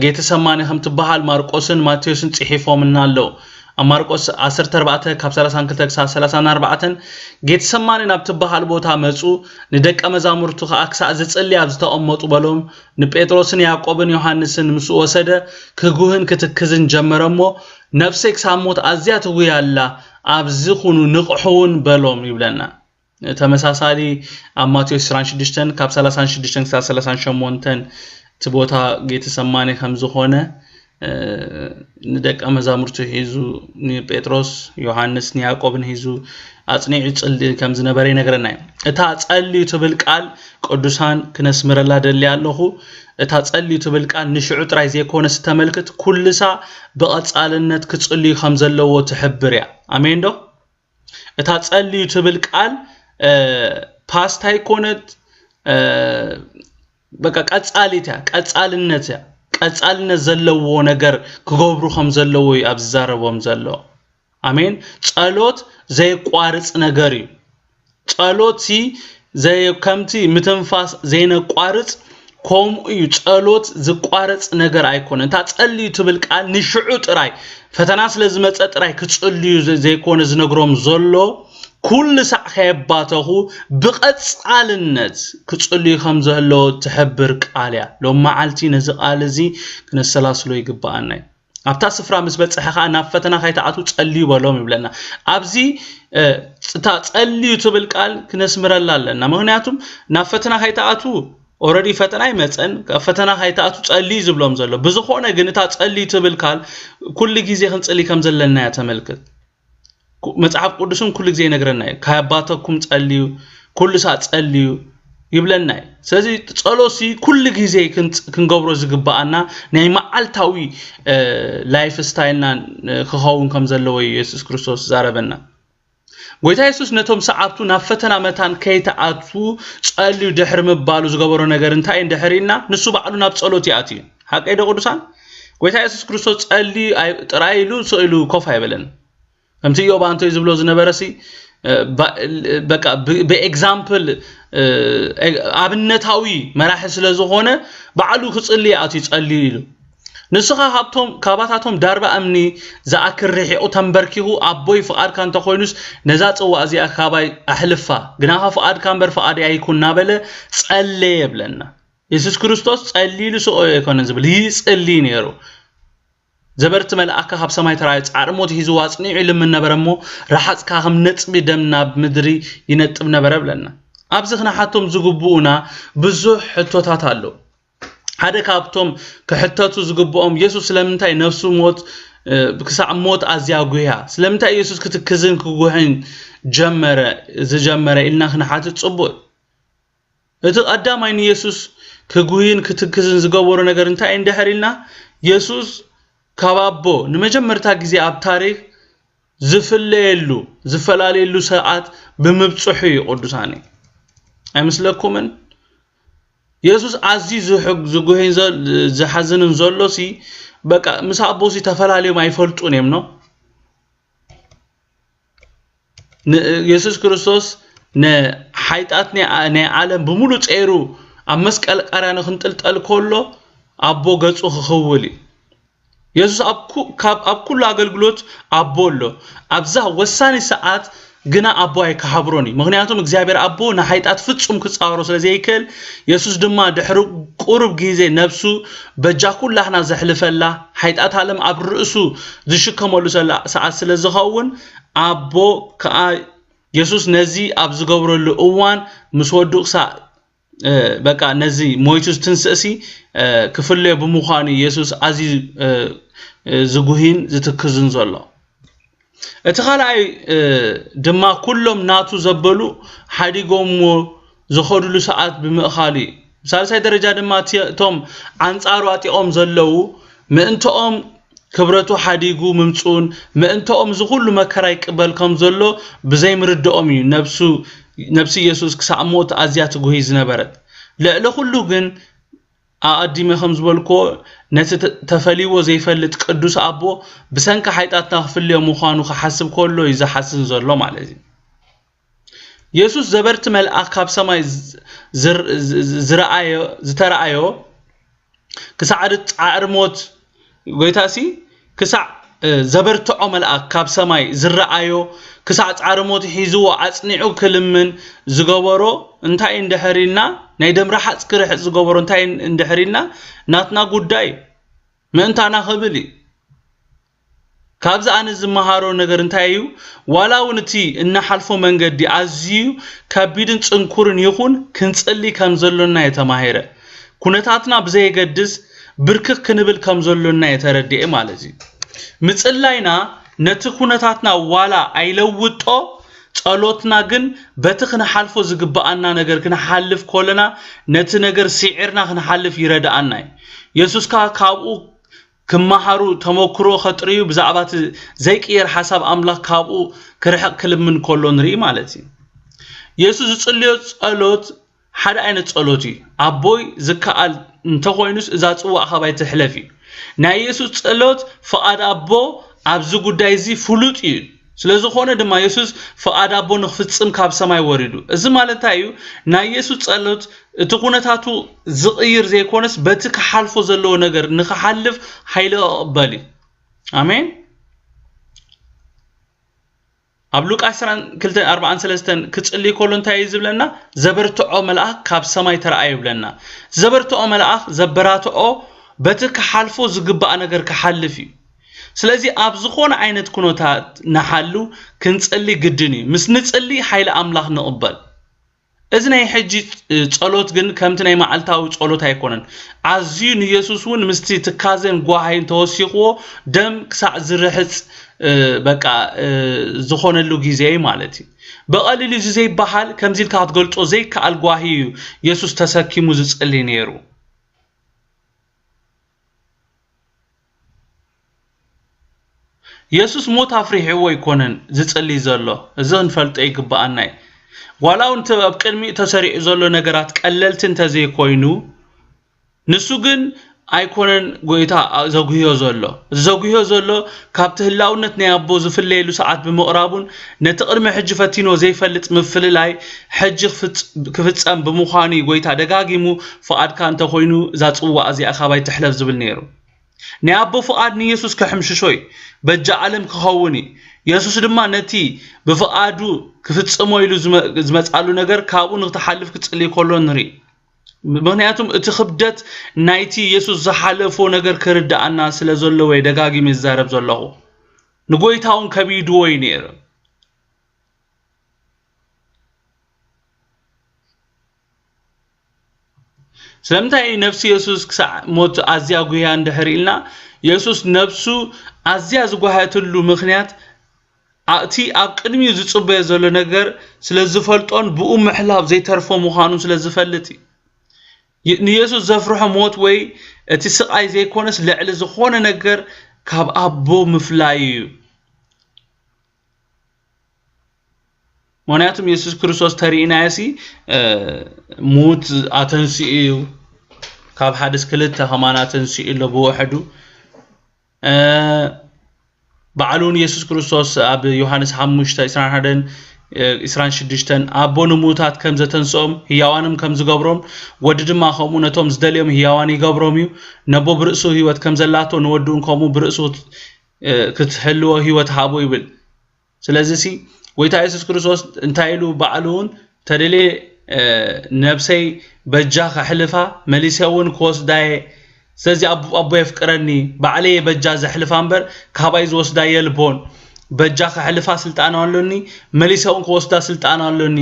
ጌተሰማኒ ከም ትበሃል ማርቆስን ማቴዎስን ጽሒፎምልና ኣለዉ። ኣብ ማርቆስ ዓሰርተ ኣርባዕተ ካብ ሰላሳ ክልተ ክሳብ ሰላሳ ኣርባዕተ፣ ጌተሰማኒ ናብ ትበሃል ቦታ መጹ፣ ንደቀ መዛሙርቱ ከኣ ክሳዕ ዝጽሊ ኣብ ዝተቐመጡ በሎም። ንጴጥሮስን ያዕቆብን ዮሃንስን ምስ ወሰደ፣ ክጉህን ክትክዝን ጀመረ እሞ፣ ነፍሰይ ክሳብ ሞት ኣዝያ ትጉይ ኣላ፣ ኣብዚ ኩኑ ንቕሑ እውን በሎም ይብለና። ተመሳሳሊ ኣብ ማቴዎስ ዕስራን ሽዱሽተን ካብ ሰላሳን ሽዱሽተን ክሳብ ሰላሳን ሸሞንተን እቲ ቦታ ጌተሰማኒ ከም ዝኾነ፣ እ፣ ንደቀ መዛሙርቱ ሒዙ፣ ንጴጥሮስ፣ ዮሃንስ፣ ንያዕቆብን ሒዙ ኣጽኒዑ ይጽሊ ከም ዝነበረ ይነግረና እዩ። እታ ጸልዩ ትብል ቃል ቅዱሳን ክነስምረላ ደሊ ኣለኹ። እታ ጸልዩ ትብል ቃል ንሽዑ ጥራይ ዘይኮነስ ተመልክት፣ ኩልሳ ብቐጻልነት ክጽልዩ ከም ዘለዎ ትሕብር እያ። ኣሜን ዶ? እታ ጸልዩ ትብል ቃል፣ እ፣ ፓስት ኣይኮነት፣ እ፣ በቃ ቀጻሊት እያ፣ ቀጻልነት እያ። ቀጻልነት ዘለዎ ነገር ክገብሩ ከም ዘለዎ እዩ ኣብ ዝዛረቦም ዘሎ። ኣሜን። ጸሎት ዘየቋርጽ ነገር እዩ። ጸሎት ሲ ዘየ-፣ ከምቲ ምትንፋስ ዘይነቋርጽ፣ ከምኡ እዩ። ጸሎት ዝቋረጽ ነገር ኣይኮነን። እታ ጸልዩ ትብል ቃል ንሽዑ ጥራይ፣ ፈተና ስለ ዝመጸ ጥራይ ክጽልዩ ዘ-፣ ዘይኮነ ዝነግሮም ዘሎ፣ ኩሉ ሳዕ ከየባተኹ ብቐጻልነት ክጽልዩ ከም ዘህለዎ ትሕብር ቃል እያ። ሎም መዓልቲ ነዚ ቃል እዚ ክነሰላስሎ ይግብኣና እዩ። ኣብታ ስፍራ ምስ በጽሐ ኸኣ ናብ ፈተና ከይትኣትዉ ጸልዩ በሎም ይብለና። ኣብዚ፣ እ፣ እታ ጸልዩ ትብል ቃል ክነስምረላ ኣለና። ምኽንያቱም ናብ ፈተና ከይትኣትዉ፣ ኦረዲ ፈተና ይመጸን፣ ካብ ፈተና ከይትኣትዉ ጸልዩ ዝብሎም ዘሎ። ብዝኾነ ግን እታ ጸልዩ ትብል ቃል ኩሉ ግዜ ክንጽሊ ከም ዘለና እያ ተመልክት። ኩ-፣ መጽሓፍ ቅዱስን ኩሉ ግዜ ይነግረና እዩ። "ካባተኩም ጸልዩ፣ ኩሉ ሳዕ ጸልዩ" ይብለና እዩ። ስለዚ ጸሎትሲ ኩሉ ግዜ ክንጽ-፣ ክንገብሮ ዝግብኣና ናይ መዓልታዊ፣ እ፣ ላይፍ ስታይልና፣ እ፣ ክኸውን ከም ዘለዎ እዩ የሱስ ክርስቶስ ዝዛረበና። ጎይታ የሱስ ነቶም ሰዓብቱ ናብ ፈተና መታን ከይትኣትዉ ጸልዩ ድሕሪ ምባሉ ዝገበሮ ነገር እንታይ እዩ እንድሕር ኢልና፣ ንሱ ባዕሉ ናብ ጸሎት ይኣትዩ። ሓቀይ ዶ ቅዱሳን? ጎይታ የሱስ ክርስቶስ ጸልዩ ኣይ-፣ ጥራይ ኢሉ ስቕ ኢሉ ኮፍ ኣይበለን። ከምቲ ኢዮብ ኣንቶይ ዝብሎ ዝነበረ ሲ፣ እ፣ ባ-፣ በቃ ብ-፣ ብኤግዛምፕል፣ እ፣ ኣብነታዊ መራሒ ስለ ዝኾነ ባዕሉ ክጽሊ ኣትዩ ጸልዩ ኢሉ። ንስኻ ካብቶም፣ ካባታቶም ዳርባ እምኒ ዝኣክል ርሒቑ ተንበርኪኹ፣ "ኣቦይ ፍቓድካ እንተኾይኑስ ነዛ ጽዋእ እዚኣ ካባይ ኣሕልፋ፣ ግናኻ ፍቓድካ እምበር ፍቓደይ ኣይኩን" እናበለ ጸለየ ይብለና። የሱስ ክርስቶስ ጸልዩ ኢሉ ስቕ ኣይኮነን ዝብል፣ ይጽሊ ነይሩ። ዘበርቲ መልኣካ ካብ ሰማይ ተራእዩ ጻዕሪ ሞት ሒዝዋ ኣጽኒዑ ይልምን ነበረ እሞ፣ ረሓጽካ ከም ነጽቢ ደም ናብ ምድሪ ይነጥብ ነበረ ብለና። ኣብዚ ክንሓቶም ዝግብኡና ብዙሕ ሕቶታት ኣሎ። ሓደ ካብቶም ክሕተቱ ዝግብኦም፣ የሱስ ስለምንታይ ነፍሱ ሞት፣ እ፣ ክሳዕ ሞት ኣዝያ ጉህያ? ስለምንታይ የሱስ ክትክዝን ክጉህን ጀመረ፣ ዝጀመረ ኢልና ክንሓትት ጽቡቕ እዩ። እቲ ቀዳማይ ንየሱስ ክጉህይን ክትክዝን ዝገበሮ ነገር እንታይ እዩ እንድሕር ኢልና፣ የሱስ ካብ ኣቦ ንመጀመርታ ግዜ ኣብ ታሪኽ ዝፍለየሉ፣ ዝፈላለየሉ ሰዓት ብምብጽሑ እዩ ቅዱሳነይ። ኣይመስለኩምን? የሱስ ኣዝዩ ዝሕግ-፣ ዝጉህይን ዘ-፣ ዝሓዝንን ዘሎ ሲ፣ በቃ ምስ ኣቦ ሲ ተፈላለዮም ኣይፈልጡን እዮም፣ ኖ? ን-፣ የሱስ ክርስቶስ ንሓይጣት ናይ ዓ-፣ ናይ ዓለም ብምሉእ ጸይሩ ኣብ መስቀል ቀራንዮ ክንጥልጠል ከሎ፣ ኣቦ ገጹ ክኽውል እዩ። የሱስ ኣብ ኩ-፣ ካብ፣ ኣብ ኩሉ ኣገልግሎት ኣቦ ኣሎ። ኣብዛ ወሳኒ ሰዓት ግና ኣቦ ኣይከሓብሮን እዩ። ምኽንያቱም እግዚኣብሔር ኣቦ ንሓይጣት ፍጹም ክጻወሮ ስለ ዘይክእል፣ የሱስ ድማ ድሕሪ ቁሩብ ግዜ ነብሱ በጃ ኩላህና ዘሕልፈላ፣ ሓይጣት ዓለም ኣብ ርእሱ ዝሽከመሉ ሰላ-፣ ሰዓት ስለ ዝኸውን፣ ኣቦ ከኣ የሱስ ነዚ ኣብ ዝገብረሉ እዋን ምስ ወዱ ክሳዕ፣ እ፣ በቃ ነዚ ሞይቱ ዝትንስእሲ፣ እ፣ ክፍለዮ ብምዃኑ የሱስ ኣዝዩ፣ እ፣ እ፣ ዝጉሂን ዝትክዝን ዘሎ። እቲ ካልኣይ፣ እ፣ ድማ ኩሎም ናቱ ዘበሉ ሓዲጎምዎ ዝኸዱሉ ሰዓት ብምእኻሉ እዩ። ብሳልሳይ ደረጃ ድማ እቲ፣ እቶም ኣንጻሩ ኣጢቖም ዘለዉ ምእንትኦም ክብረቱ ሓዲጉ ምምጽኡን ምእንትኦም እዚ ኩሉ መከራ ይቅበል ከም ዘሎ ብዘይምርድኦም እዩ ነብሱ፣ ነብሲ የሱስ ክሳዕ ሞት ኣዝያ ትጉሂ ዝነበረት። ልዕሊ ኩሉ ግን ኣቐዲመ ከም ዝበልክዎ፣ ነቲ ተ-፣ ተፈልይዎ ዘይፈልጥ ቅዱስ ኣቦ ብሰንኪ ሓይጣትና ክፍልዮ ምዃኑ ክሓስብ ከሎ እዩ ዝሓዝን ዘሎ ማለት እዩ። የሱስ ዘበርቲ መልኣኽ ካብ ሰማይ ዝ-፣ ዝር-፣ ዝ-፣ ዝ-፣ ዝረኣዮ፣ ዝተረኣዮ፣ ክሳዕ ድ-፣ ጻዕሪ ሞት፣ ጎይታሲ ክሳዕ፣ ዘበርትዖ መልኣክ ካብ ሰማይ ዝረኣዮ፣ ክሳዕ ጻዕሪ ሞት ሒዝዎ ኣጽኒዑ ክልምን ዝገበሮ እንታይ እንድሕር ኢልና፣ ናይ ደም ረሓጽ ክርሕጽ ዝገበሮ እንታይ እንድሕር ኢልና፣ ናትና ጉዳይ ምእንታና ክብል እዩ። ካብዚ ኣነ ዝመሃሮ ነገር እንታይ እዩ? ዋላ እውን እቲ እንሓልፎ መንገዲ ኣዝዩ ከቢድን ጽንኩርን ይኹን፣ ክንጽሊ ከም ዘሎና እየ ተማሂረ። ኩነታትና ብዘየገድስ ብርክክ ክንብል ከም ዘሎና እየ ተረዲኤ ማለት እዩ። ምጽላይና ነቲ ኩነታትና ዋላ ኣይለውጦ፣ ጸሎትና ግን በቲ ክንሓልፎ ዝግብኣና ነገር ክንሓልፍ ከለና፣ ነቲ ነገር ስዒርና ክንሓልፍ ይረድኣና እዩ። የሱስ ከኣ ካብኡ ክመሃሩ፣ ተመክሮ ከጥርዩ፣ ብዛዕባ እቲ ዘይቅየር ሓሳብ ኣምላኽ ካብኡ ክርሕቕ ክልምን ከሎ ንርኢ ማለት እዩ። የሱስ ዝጽልዮ ጸሎት ሓደ ዓይነት ጸሎት እዩ። ኣቦይ ዝከኣል እንተኾይኑስ እዛ ጽዋእ ካባይ ትሕለፍ እዩ። ናይ የሱስ ጸሎት ፍቓድ ኣቦ ኣብዚ ጉዳይ እዚ ፍሉጥ እዩ። ስለ ዝኾነ ድማ የሱስ ፍቓድ ኣቦ ንኽፍጽም ካብ ሰማይ ወሪዱ። እዚ ማለት እንታይ እዩ? ናይ የሱስ ጸሎት እቲ ኩነታቱ ዝቕይር ዘይኮነስ በቲ ክሓልፎ ዘለዎ ነገር ንኽሓልፍ ሓይሊ ክቕበል እዩ። ኣሜን። ኣብ ሉቃስ ዕስራን ክልተን ኣርባዓን ሰለስተን ክጽሊ ከሎ እንታይ እዩ ዝብለና? ዘበርትዖ መልኣኽ ካብ ሰማይ ተረኣዮ ይብለና። ዘበርትዖ መልኣኽ ዘበራትዖ በቲ ክሓልፎ ዝግባእ ነገር ክሓልፍ እዩ። ስለዚ ኣብ ዝኾነ ዓይነት ኩነታት ንሓሉ ክንጽሊ ግድን እዩ። ምስ ንጽሊ ሓይሊ ኣምላኽ ንቕበል። እዚ ናይ ሕጂ ጸሎት ግን ከምቲ ናይ መዓልታዊ ጸሎት ኣይኮነን። ኣዝዩ ንየሱስ እውን ምስቲ ትካዘን ጓሃይን ተወሲኽዎ ደም ክሳዕ ዝርሕጽ፣ እ፣ በቃ፣ እ፣ ዝኾነሉ ግዜ እዩ ማለት እዩ። ብቐሊሉ እዚ ዘይበሃል፣ ከምዚ ኢልካ ክትገልጾ ዘይከኣል ጓሂ እዩ የሱስ ተሰኪሙ ዝጽሊ ነይሩ። የሱስ ሞት ኣፍሪሕዎ ኣይኮነን ዝጽሊ ዘሎ። እዚ ክንፈልጦ ይግብኣና እዩ። ዋላ እውን እቲ ኣብ ቅድሚኡ ተሰሪዑ ዘሎ ነገራት ቀለልቲ እንተዘይኮይኑ፣ ንሱ ግን ኣይኮነን ጎይታ ዘጉህዮ ዘሎ። ዘጉህዮ ዘሎ ካብቲ ህላውነት ናይ ኣቦ ዝፍለየሉ ሰዓት ብምቕራቡን ነቲ ቅድሚ ሕጂ ፈቲንዎ ዘይፈልጥ ምፍልላይ ሕጂ ክፍጽ-፣ ክፍጸም ብምዃኑ እዩ ጎይታ ደጋጊሙ ፍቓድካ እንተኾይኑ እዛ ጽዋእ እዚኣ ካባይ ትሕለፍ ዝብል ነይሩ። ናይ ኣቦ ፍቓድ ንየሱስ ከሕምሽሾ እዩ። በጃ ዓለም ክኸውን እዩ። የሱስ ድማ ነቲ ብፍቓዱ ክፍጽሞ ኢሉ ዝመ-፣ ዝመጻሉ ነገር ካብኡ ንክትሓልፍ ክጽሊ ከሎ ንርኢ። ምኽንያቱም እቲ ክብደት ናይቲ የሱስ ዝሓለፎ ነገር ክርድኣና ስለ ዘለዎ እየ ደጋጊመ ዝዛረብ ዘለኹ። ንጎይታ እውን ከቢድዎ እዩ ነይሩ። ስለምንታይ እዩ ነፍሲ የሱስ ክሳዕ ሞት ኣዝያ ጉህያ እንድሕር ኢልና፣ የሱስ ነፍሱ ኣዝያ ዝጓሃየትሉ ምኽንያት፣ እቲ ኣብ ቅድሚኡ ዝጽበዮ ዘሎ ነገር ስለ ዝፈልጦን ብኡ ምሕላፍ ዘይተርፎ ምዃኑን ስለ ዝፈልጥ እዩ። የ-፣ ንየሱስ ዘፍርሖ ሞት ወይ እቲ ስቓይ ዘይኮነስ፣ ልዕሊ ዝኾነ ነገር ካብ ኣቦ ምፍላይ እዩ። ምኽንያቱም የሱስ ክርስቶስ ተሪእናዮ ሲ፣ እ፣ ሙት ኣተንሲኡ እዩ። ካብ ሓደስ ክልተ ከማን ኣተንሲኡ ኣሎ ብውሕዱ። እ፣ ባዕሉ እውን የሱስ ክርስቶስ ኣብ ዮሃንስ ሓሙሽተ ዕስራን ሓደን፣ እ፣ ዕስራን ሽዱሽተን ኣቦ ንሙታት ከም ዘተንስኦም ህያዋንም ከም ዝገብሮም፣ ወዲ ድማ ከምኡ ነቶም ዝደልዮም ህያዋን ይገብሮም እዩ። ነቦ ብርእሱ ህይወት ከም ዘላቶ ንወዱ እውን ከምኡ ብርእሱ፣ እ፣ ክትህልዎ ህይወት ሃቦ ይብል። ስለዚ ሲ፣ ጎይታ የሱስ ክርስቶስ እንታይ ኢሉ ባዕሉ እውን፣ "ተደልየ፣ እ፣ ነብሰይ በጃ ከሕልፋ፣ መሊሰ እውን ክወስዳ እየ። ስለዚ ኣቦ፣ ኣቦ የፍቅረኒ፣ ባዕለይ እየ በጃ ዘሕልፋ እምበር፣ ካባይ ዝወስዳ የልቦን። በጃ ከሕልፋ ስልጣን ኣሎኒ፣ መሊሰ እውን ክወስዳ ስልጣን ኣሎኒ።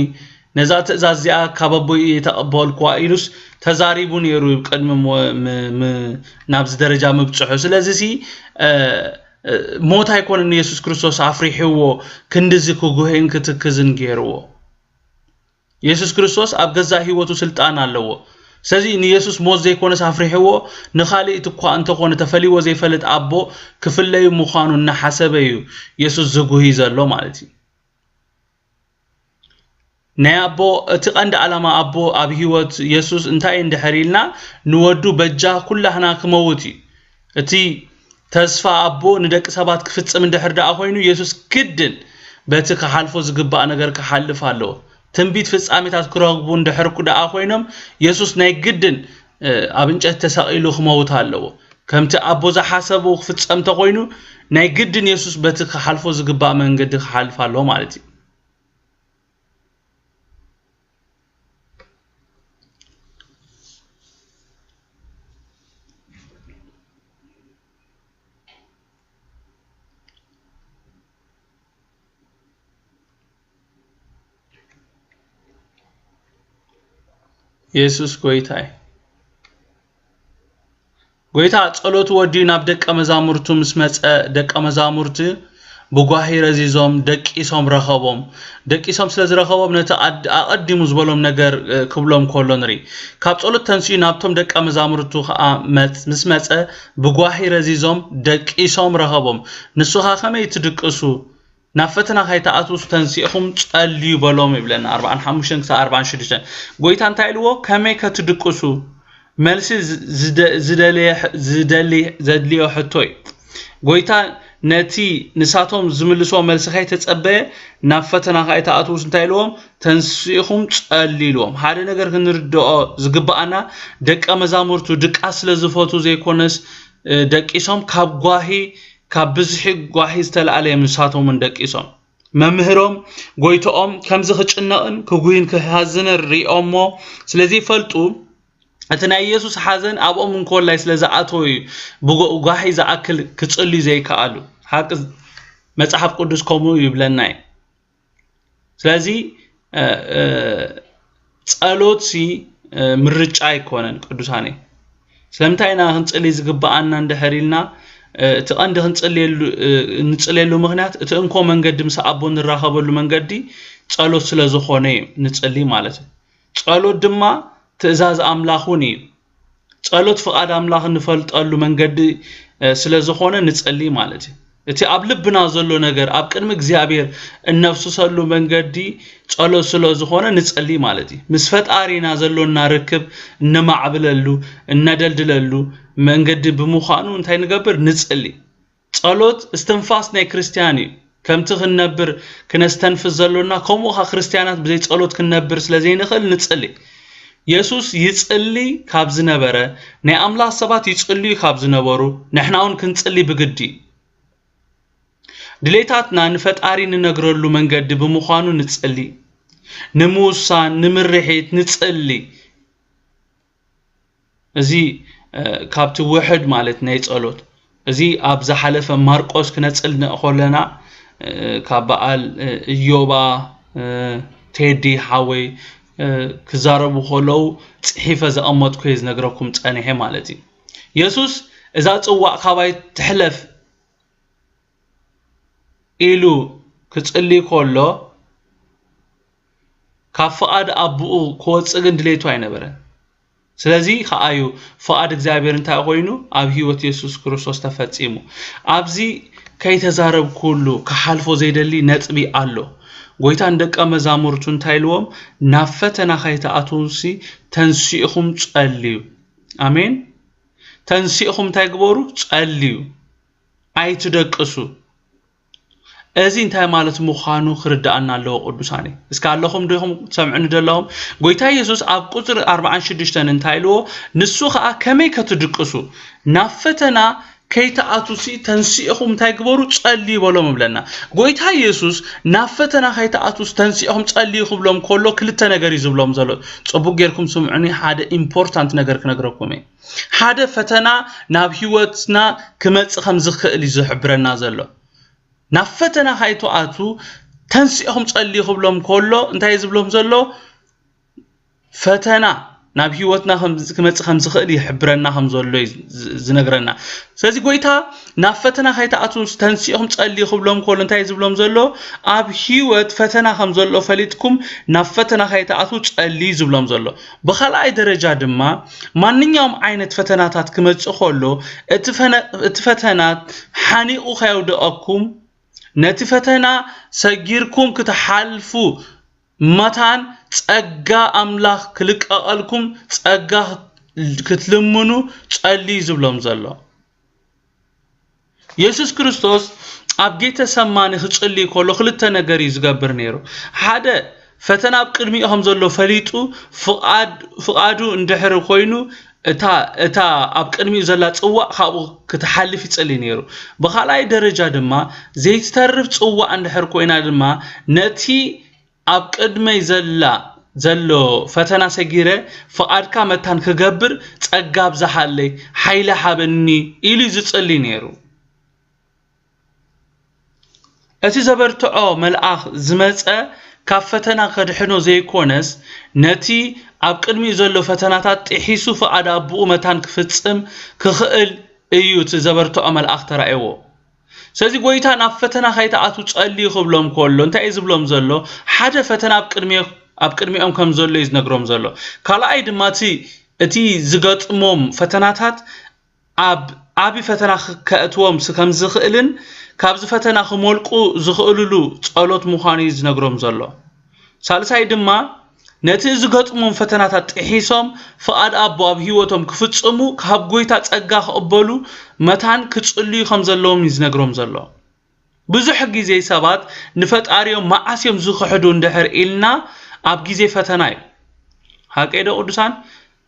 ነዛ ትእዛዝ እዚኣ ካብ ኣቦይ እየ ተቐበልኩዋ" ኢሉስ ተዛሪቡ ነይሩ ቅድሚ ሞ-፣ ም-፣ ም-፣ ናብዚ ደረጃ ምብጽሑ። ስለዚ ሲ፣ እ፣ እ፣ ሞት ኣይኮነን ንየሱስ ክርስቶስ ኣፍሪሕዎ፣ ክንድዚ ክጉህይን ክትክዝን ገይርዎ። የሱስ ክርስቶስ ኣብ ገዛእ ህይወቱ ስልጣን ኣለዎ። ስለዚ ንየሱስ ሞት ዘይኮነስ ኣፍሪሕዎ፣ ንኻልእ እኳ እንተኾነ ተፈልይዎ ዘይፈልጥ ኣቦ ክፍለዩ ምዃኑ እናሓሰበ እዩ የሱስ ዝጉህይ ዘሎ ማለት እዩ። ናይ ኣቦ፣ እቲ ቀንዲ ዓላማ ኣቦ ኣብ ህይወት የሱስ እንታይ እንድሕር ኢልና፣ ንወዱ በጃ ኩላህና ክመውት እዩ። እቲ ተስፋ ኣቦ ንደቂ ሰባት ክፍጽም እንድሕር ደኣ ኮይኑ፣ የሱስ ግድን በቲ ክሓልፎ ዝግባእ ነገር ክሓልፍ ኣለዎ። ትንቢት ፍጻሜታት ክረኽቡ እንድሕር ደኣ ኮይኖም፣ የሱስ ናይ ግድን፣ እ፣ ኣብ እንጨት ተሰቒሉ ክመውት ኣለዎ። ከምቲ ኣቦ ዝሓሰቦ ክፍጸም ተኾይኑ፣ ናይ ግድን የሱስ በቲ ክሓልፎ ዝግባእ መንገዲ ክሓልፍ ኣለዎ ማለት እዩ። የሱስ ጎይታ እዩ። ጎይታ ጸሎቱ ወዲኡ ናብ ደቀ መዛሙርቱ ምስ መጸ፣ ደቀ መዛሙርቲ ብጓሂ ረዚዞም ደቂሶም ረኸቦም። ደቂሶም ስለ ዝረኸቦም፣ ነቲ ኣድ-፣ ኣቐዲሙ ዝበሎም ነገር፣ እ፣ ክብሎም ከሎ ንርኢ። ካብ ጸሎት ተንሲኡ ናብቶም ደቀ መዛሙርቱ ኸኣ መጽ-፣ ምስ መጸ፣ ብጓሂ ረዚዞም ደቂሶም ረኸቦም። ንሱ ኸኣ ከመይ ትድቅሱ? ናብ ፈተና ከይትኣትዉ ተንሲእኹም ጸልዩ በሎም ይብለና። ኣርባዓን ሓሙሽተን ክሳብ ኣርባዓን ሽዱሽተን። ጎይታ እንታይ ኢልዎ? ከመይ ከትድቅሱ? መልሲ ዝ-፣ ዝደ-፣ ዝደለየ ሕ-፣ ዝደሊ-፣ ዘድልዮ ሕቶ እዩ። ጎይታ ነቲ ንሳቶም ዝምልስዎ መልሲ ከይተጸበየ ናብ ፈተና ከይትኣትዉስ እንታይ ኢልዎም? ተንሲእኹም ጸልዩ ኢልዎም። ሓደ ነገር ክንርድኦ ዝግብኣና፣ ደቀ መዛሙርቱ ድቃስ ስለ ዝፈትዉ ዘይኮነስ፣ እ፣ ደቂሶም ካብ ጓሂ፣ ካብ ብዝሒ ጓሂ ዝተላዕለ እዮም ንሳቶም እውን ደቂሶም። መምህሮም፣ ጎይትኦም ከምዚ ክጭነቕን ክጉሂን ክሃዝንን ሪኦሞ ስለ ዘይፈልጡ፣ እቲ ናይ የሱስ ሓዘን ኣብኦም እንኮላይ ስለ ዝኣተወ እዩ ብጓ-፣ ጓሂ ዝኣክል ክጽልዩ ዘይከኣሉ። ሓቂ መጽሓፍ ቅዱስ ከምኡ ይብለና እዩ። ስለዚ፣ እ፣ እ፣ ጸሎትሲ፣ እ፣ ምርጫ ኣይኮነን ቅዱሳነይ። ስለምንታይ ኢና ክንጽሊ ዝግብኣና እንድሕር ኢልና፣ እ፣ እቲ ቀንዲ ክንጽልየሉ፣ እ፣ እንጽልየሉ ምኽንያት እቲ እንኮ መንገዲ ምስ ኣቦ ንራኸበሉ መንገዲ ጸሎት ስለ ዝኾነ እዩ ንጽሊ ማለት እዩ። ጸሎት ድማ ትእዛዝ ኣምላኽ እውን እዩ። ጸሎት ፍቓድ ኣምላኽ እንፈልጠሉ መንገዲ፣ እ፣ ስለ ዝኾነ ንጸሊ ማለት እዩ። እቲ ኣብ ልብና ዘሎ ነገር ኣብ ቅድሚ እግዚኣብሔር እነፍስሰሉ መንገዲ ጸሎት ስለ ዝኾነ ንጸሊ ማለት እዩ። ምስ ፈጣሪና ዘሎና ርክብ እነማዕብለሉ፣ እነደልድለሉ መንገዲ ብምዃኑ እንታይ ንገብር? ንጸሊ። ጸሎት እስትንፋስ ናይ ክርስትያን እዩ። ከምቲ ክንነብር ክነስተንፍስ ዘሎና፣ ከምኡ ኸኣ ክርስትያናት ብዘይ ጸሎት ክንነብር ስለ ዘይንኽእል ንጽሊ። የሱስ ይጽሊ ካብ ዝነበረ፣ ናይ ኣምላኽ ሰባት ይጽልዩ ካብ ዝነበሩ፣ ንሕና እውን ክንጽሊ ብግዲ እዩ። ድሌታትና ንፈጣሪ ንነግረሉ መንገዲ ብምዃኑ ንጽሊ። ንምውሳን፣ ንምርሒት ንጽሊ። እዚ፣ እ፣ ካብቲ ውሕድ ማለት ናይ ጸሎት። እዚ ኣብ ዝሓለፈ ማርቆስ ክነጽሊ ከለና፣ እ፣ ካብ በዓል፣ እ፣ እዮባ፣ እ፣ ቴዲ ሓወይ፣ እ፣ ክዛረቡ ከለዉ ጽሒፈ ዘቐመጥኩ እየ ዝነግረኩም ጸኒሐ ማለት እዩ። የሱስ እዛ ጽዋእ ካባይ ትሕለፍ ኢሉ ክጽሊ ከሎ፣ ካብ ፍቓድ ኣቦኡ ክወጽእ ግን ድሌቱ ኣይነበረን። ስለዚ ከኣ እዩ ፍቓድ እግዚኣብሔር እንታይ ኮይኑ ኣብ ህይወት የሱስ ክርስቶስ ተፈጺሙ። ኣብዚ ከይተዛረብኩሉ ክሓልፎ ዘይደሊ ነጥቢ ኣሎ። ጎይታ ንደቀ መዛሙርቱ እንታይ ኢልዎም? ናብ ፈተና ከይትኣትዉሲ ተንሲእኹም ጸልዩ። ኣሜን። ተንሲእኹም እንታይ ግበሩ? ጸልዩ። ኣይትደቅሱ። እዚ እንታይ ማለት ምዃኑ ክርድኣና ኣለዎ ቅዱሳነይ። እስከ ኣለኹም ዶ ኢኹም ትሰምዑኒ ዘለኹም? ጎይታ የሱስ ኣብ ቁጽሪ ኣርባዓን ሽዱሽተን እንታይ ኢልዎ? ንሱ ኸኣ ከመይ ከትድቅሱ? ናብ ፈተና ከይትኣቱሲ ተንሲእኹም እንታይ ግበሩ? ጸልዩ በሎም እብለና። ጎይታ የሱስ ናብ ፈተና ከይትኣቱስ ተንሲእኹም ጸልዩ ክብሎም ከሎ ክልተ ነገር እዩ ዝብሎም ዘሎ። ጽቡቅ ጌርኩም ስምዑኒ፣ ሓደ ኢምፖርታንት ነገር ክነግረኩም እየ። ሓደ ፈተና ናብ ህይወትና ክመጽእ ከም ዝኽእል እዩ ዝሕብረና ዘሎ። ናብ ፈተና ከይትኣቱ ተንሲእኹም ጸልዩ ክብሎም ከሎ እንታይ እዩ ዝብሎም ዘሎ? ፈተና ናብ ህይወትና ከም ዝ-፣ ክመጽእ ከም ዝኽእል ይሕብረና ከም ዘሎ እዩ ዝ-፣ ዝነግረና። ስለዚ ጎይታ ናብ ፈተና ከይትኣቱ ተንሲእኹም ጸልዩ ክብሎም ከሎ እንታይ እዩ ዝብሎም ዘሎ? ኣብ ህይወት ፈተና ከም ዘሎ ፈሊጥኩም ናብ ፈተና ከይትኣቱ ጸልዩ ዝብሎም ዘሎ። ብኻልኣይ ደረጃ ድማ ማንኛውም ዓይነት ፈተናታት ክመጽእ ከሎ እቲ ፈነ-፣ እቲ ፈተና ሓኒቑ ከየውድቐኩም ነቲ ፈተና ሰጊርኩም ክትሓልፉ መታን ጸጋ ኣምላኽ ክልቀቐልኩም ጸጋ ክትልምኑ ጸልዩ ዝብሎም ዘሎ። የሱስ ክርስቶስ ኣብ ጌተሰማኒ ክጽልይ ከሎ ክልተ ነገር እዩ ዝገብር ነይሩ። ሓደ፣ ፈተና ኣብ ቅድሚኡ ከም ዘሎ ፈሊጡ ፍቓድ-፣ ፍቓዱ እንድሕሪ ኮይኑ እታ እታ ኣብ ቅድሚኡ ዘላ ጽዋእ ካብኡ ክትሓልፍ ይጽሊ ነይሩ። ብኻልኣይ ደረጃ ድማ ዘይትተርፍ ጽዋእ እንድሕር ኮይና ድማ ነቲ ኣብ ቅድመይ ዘላ ዘሎ ፈተና ሰጊረ ፍቓድካ መታን ክገብር ጸጋ ኣብዝሓለይ፣ ሓይሊ ሃበኒ ኢሉ እዩ ዝጽሊ ነይሩ። እቲ ዘበርትዖ መልኣኽ ዝመጸ ካብ ፈተና ከድሕኖ ዘይኮነስ፣ ነቲ ኣብ ቅድሚኡ ዘሎ ፈተናታት ጥሒሱ ፍቓድ ኣቦኡ መታን ክፍጽም ክኽእል እዩ እቲ ዘበርትዖ መልኣኽ ተራእይዎ። ስለዚ ጎይታ ናብ ፈተና ከይትኣቱ ጸልዩ ክብሎም ከሎ እንታይ እዩ ዝብሎም ዘሎ? ሓደ ፈተና ኣብ ቅድሚ ኣብ ቅድሚኦም ከም ዘሎ እዩ ዝነግሮም ዘሎ። ካልኣይ ድማ እቲ እቲ ዝገጥሞም ፈተናታት ኣብ ዓቢ ፈተና ከእትዎም ከም ዝኽእልን ካብዚ ፈተና ክመልቁ ዝኽእልሉ ጸሎት ምዃኑ እዩ ዝነግሮም ዘሎ። ሳልሳይ ድማ ነቲ ዝገጥሞም ፈተናታት ጥሒሶም ፍቓድ ኣቦ ኣብ ህይወቶም ክፍጽሙ ካብ ጎይታ ጸጋ ክቕበሉ መታን ክጽልዩ ከም ዘለዎም እዩ ዝነግሮም ዘሎ። ብዙሕ ግዜ ሰባት ንፈጣሪኦም መዓስ እዮም ዝኽሕዱ እንድሕር ኢልና ኣብ ግዜ ፈተና እዩ። ሓቀይ ዶ ቅዱሳን?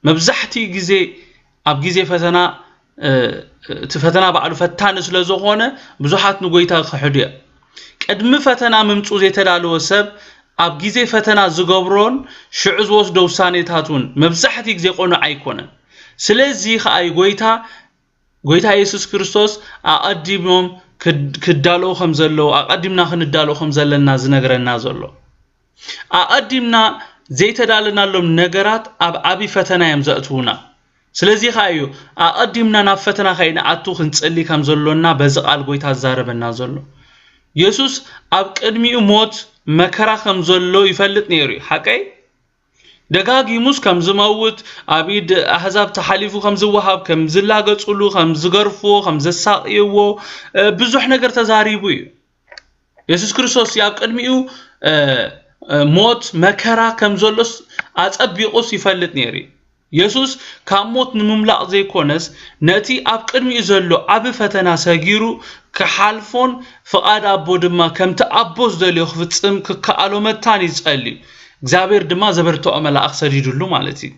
መብዛሕትኡ ግዜ ኣብ ግዜ ፈተና እቲ ፈተና ባዕሉ ፈታኒ ስለ ዝኾነ ብዙሓት ንጎይታ ክሕዱ እዮም። ቅድሚ ፈተና ምምፁ ዘይተዳለወ ሰብ ኣብ ግዜ ፈተና ዝገብሮን ሽዑ ዝወስዶ ውሳኔታት እውን መብዛሕትኡ ግዜ ቆኑዕ ኣይኮነን። ስለዚ ከዓ እዩ ጎይታ ጎይታ የሱስ ክርስቶስ ኣቐዲሞም ክዳለዉ ከም ዘለዉ ኣቐዲምና ክንዳለዉ ከም ዘለና ዝነግረና ዘሎ። ኣቐዲምና ዘይተዳለናሎም ነገራት ኣብ ዓብዪ ፈተና እዮም ዘእትዉና። ስለዚ ከዓ እዩ ኣቐዲምና ናብ ፈተና ከይንኣቱ ክንጽሊ ከም ዘሎና በዚ ቃል ጎይታ ዝዛረበና ዘሎ። የሱስ ኣብ ቅድሚኡ ሞት መከራ ከም ዘሎ ይፈልጥ ነይሩ እዩ። ሓቀይ? ደጋጊሙስ ከም ዝመውት፣ ኣብ ኢድ ኣህዛብ ተሓሊፉ ከም ዝወሃብ፣ ከም ዝላገጹሉ፣ ከም ዝገርፍዎ፣ ከም ዘሳቕይዎ ብዙሕ ነገር ተዛሪቡ እዩ። የሱስ ክርስቶስ ኣብ ቅድሚኡ ሞት መከራ ከም ዘሎስ ኣጸቢቑስ ይፈልጥ ነይሩ እዩ። የሱስ ካብ ሞት ንምምላቕ ዘይኮነስ ነቲ ኣብ ቅድሚኡ ዘሎ ዓቢ ፈተና ሰጊሩ ክሓልፎን ፍቓድ ኣቦ ድማ ከምቲ ኣቦ ዝደልዮ ክፍጽም ክከኣሎ መታን እዩ ዝጸሊ እዩ። እግዚኣብሔር ድማ ዘበርትዖ መልኣኽ ሰዲዱሉ ማለት እዩ።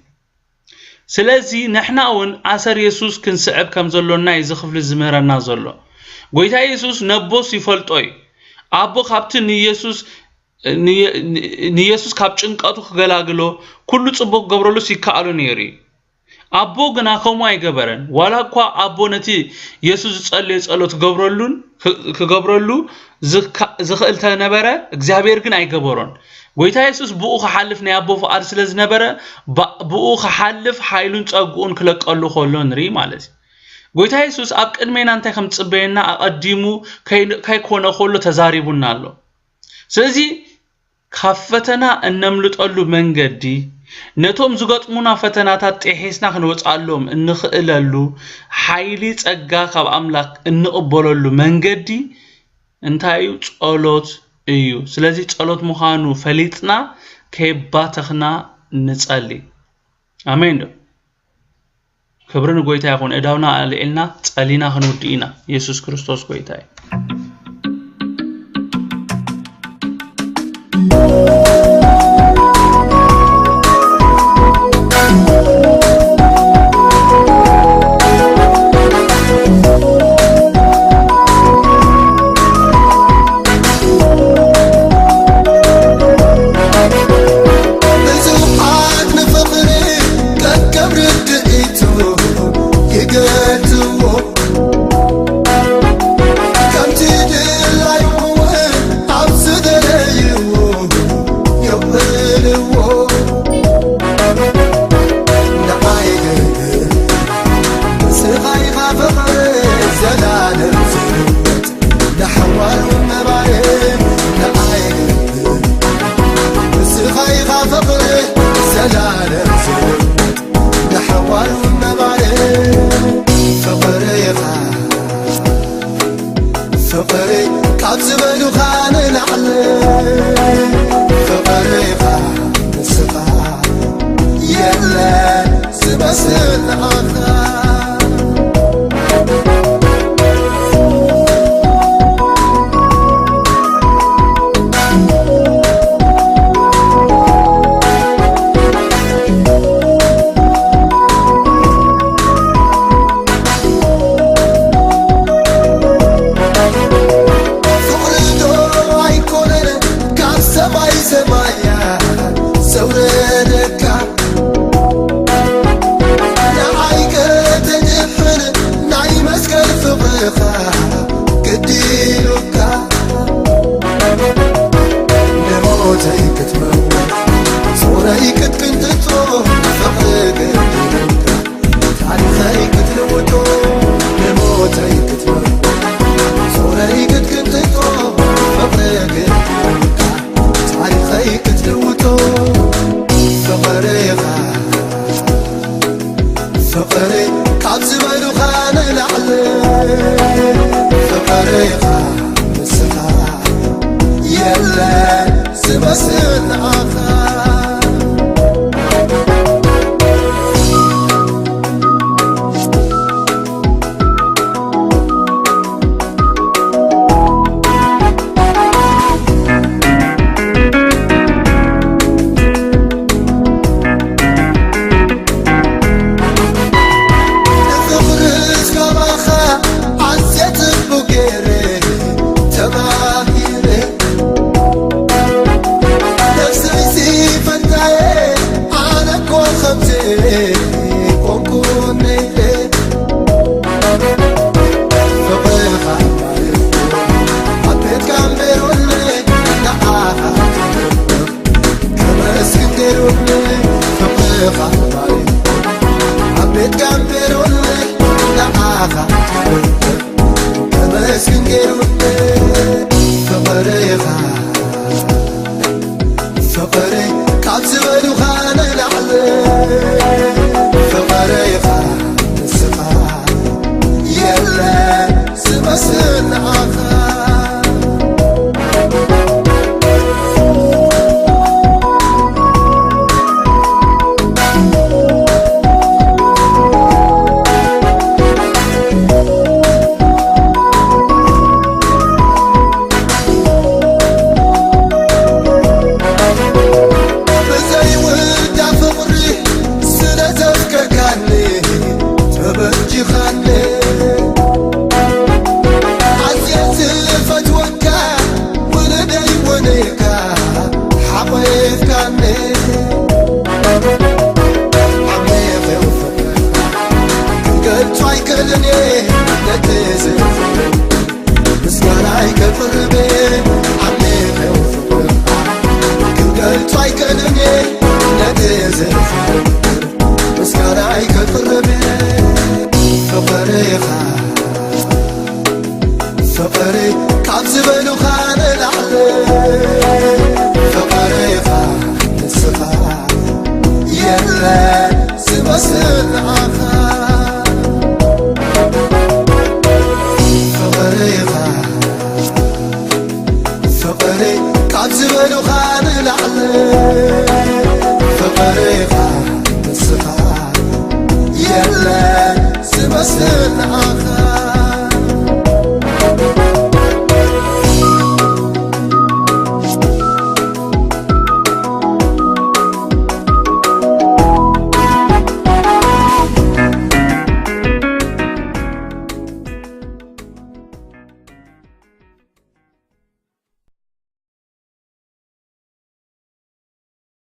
ስለዚ ንሕና እውን ኣሰር የሱስ ክንስዕብ ከም ዘሎና እዩ እዚ ክፍሊ ዝምህረና ዘሎ። ጎይታ የሱስ ነቦስ ይፈልጦ እዩ። ኣቦ ካብቲ ንየሱስ ንየሱስ ካብ ጭንቀቱ ክገላግሎ ኩሉ ጽቡቕ ክገብረሉስ ይከኣሎ ነይሩ እዩ። ኣቦ ግና ከምኡ ኣይገበረን። ዋላ እኳ ኣቦ ነቲ የሱስ ዝጸለዮ ጸሎት ክገብረሉን ክገብረሉ ዝኽእል ተነበረ፣ እግዚኣብሔር ግን ኣይገበሮን። ጎይታ የሱስ ብኡ ክሓልፍ ናይ ኣቦ ፍቓድ ስለ ዝነበረ ብኡ ክሓልፍ ሓይሉን ጸግኡን ክለቀሉ ከሎ ንርኢ ማለት እዩ። ጎይታ የሱስ ኣብ ቅድሜና እንታይ ከም ዝጽበየና ኣቐዲሙ ከይኮነ ከሎ ተዛሪቡና ኣሎ። ስለዚ ካብ ፈተና እነምልጠሉ መንገዲ፣ ነቶም ዝገጥሙና ፈተናታት ጢሒስና ክንወጽኣሎም እንኽእለሉ ሓይሊ ጸጋ ካብ ኣምላኽ እንቕበለሉ መንገዲ እንታይ እዩ? ጸሎት እዩ። ስለዚ ጸሎት ምዃኑ ፈሊጥና ከየባተኽና ንጸሊ። ኣሜን ዶ? ክብሪ ንጎይታ ይኹን። እዳውና ኣልዒልና ጸሊና ክንውድእ ኢና። ኢየሱስ ክርስቶስ ጎይታ እዩ። ፍቕረይ ክትቅንጥጦ፣ ፍቕሪ ክትቅንጥጦ፣ ታሪኸይ ክትልውጦ፣ ንሞተይ ክትመርጦ። ፍቕረይ ክትቅንጥጦ፣ ፍቕሪ ክትቅንጥጦ፣ ታሪኸይ ክትልውጦ። ፍቕርኻ፣ ፍቕሪ ካብ ዝበሉኻ ንላዕሊ፣ ፍቕርኻ ንስኻ የለ ዝመስል ንኣኻ። ንፍቕርስ ካባኻ ኣዝየ ጽቡቕ ገይረ ተማሂረ። ነፍሰይሲ ፈንታየ ኣነ እኮ ከምዚ ኮንኩ ነይረ። ፍቕርኻ ኣብ ቤት ጋምቤሮኒ ንዓኻ ከመስግን ገይሩኒ። ፍቕርኻ ኣብ ቤት ጋምቤሮኒ ንዓኻ ከመስግን ገይሩኒ። ፍቕርኻ ፍቕሪ ካብ ዝበሉኻ ንላዕሊ፣ ፍቕርኻ ንስኻ የለ ዝመስል ንዓኻ። ብዘይ ውዳ ፍቕሪ ስለ ዘፍቀርካኒ ተበጂኻኒ። ኣዝየ ዝፈትወካ ውሉደይ እውን ኢኻ ሓቒፍካኒ። ዓሚቕ ፍቕርኻ ክገልጾ ኣይክእልን እየ ነቲ ዝፍቅር ምስጋናይ ከቕርብ ዓሚቕ ፍቕርኻ ክገልጾ ኣይክእልን እየ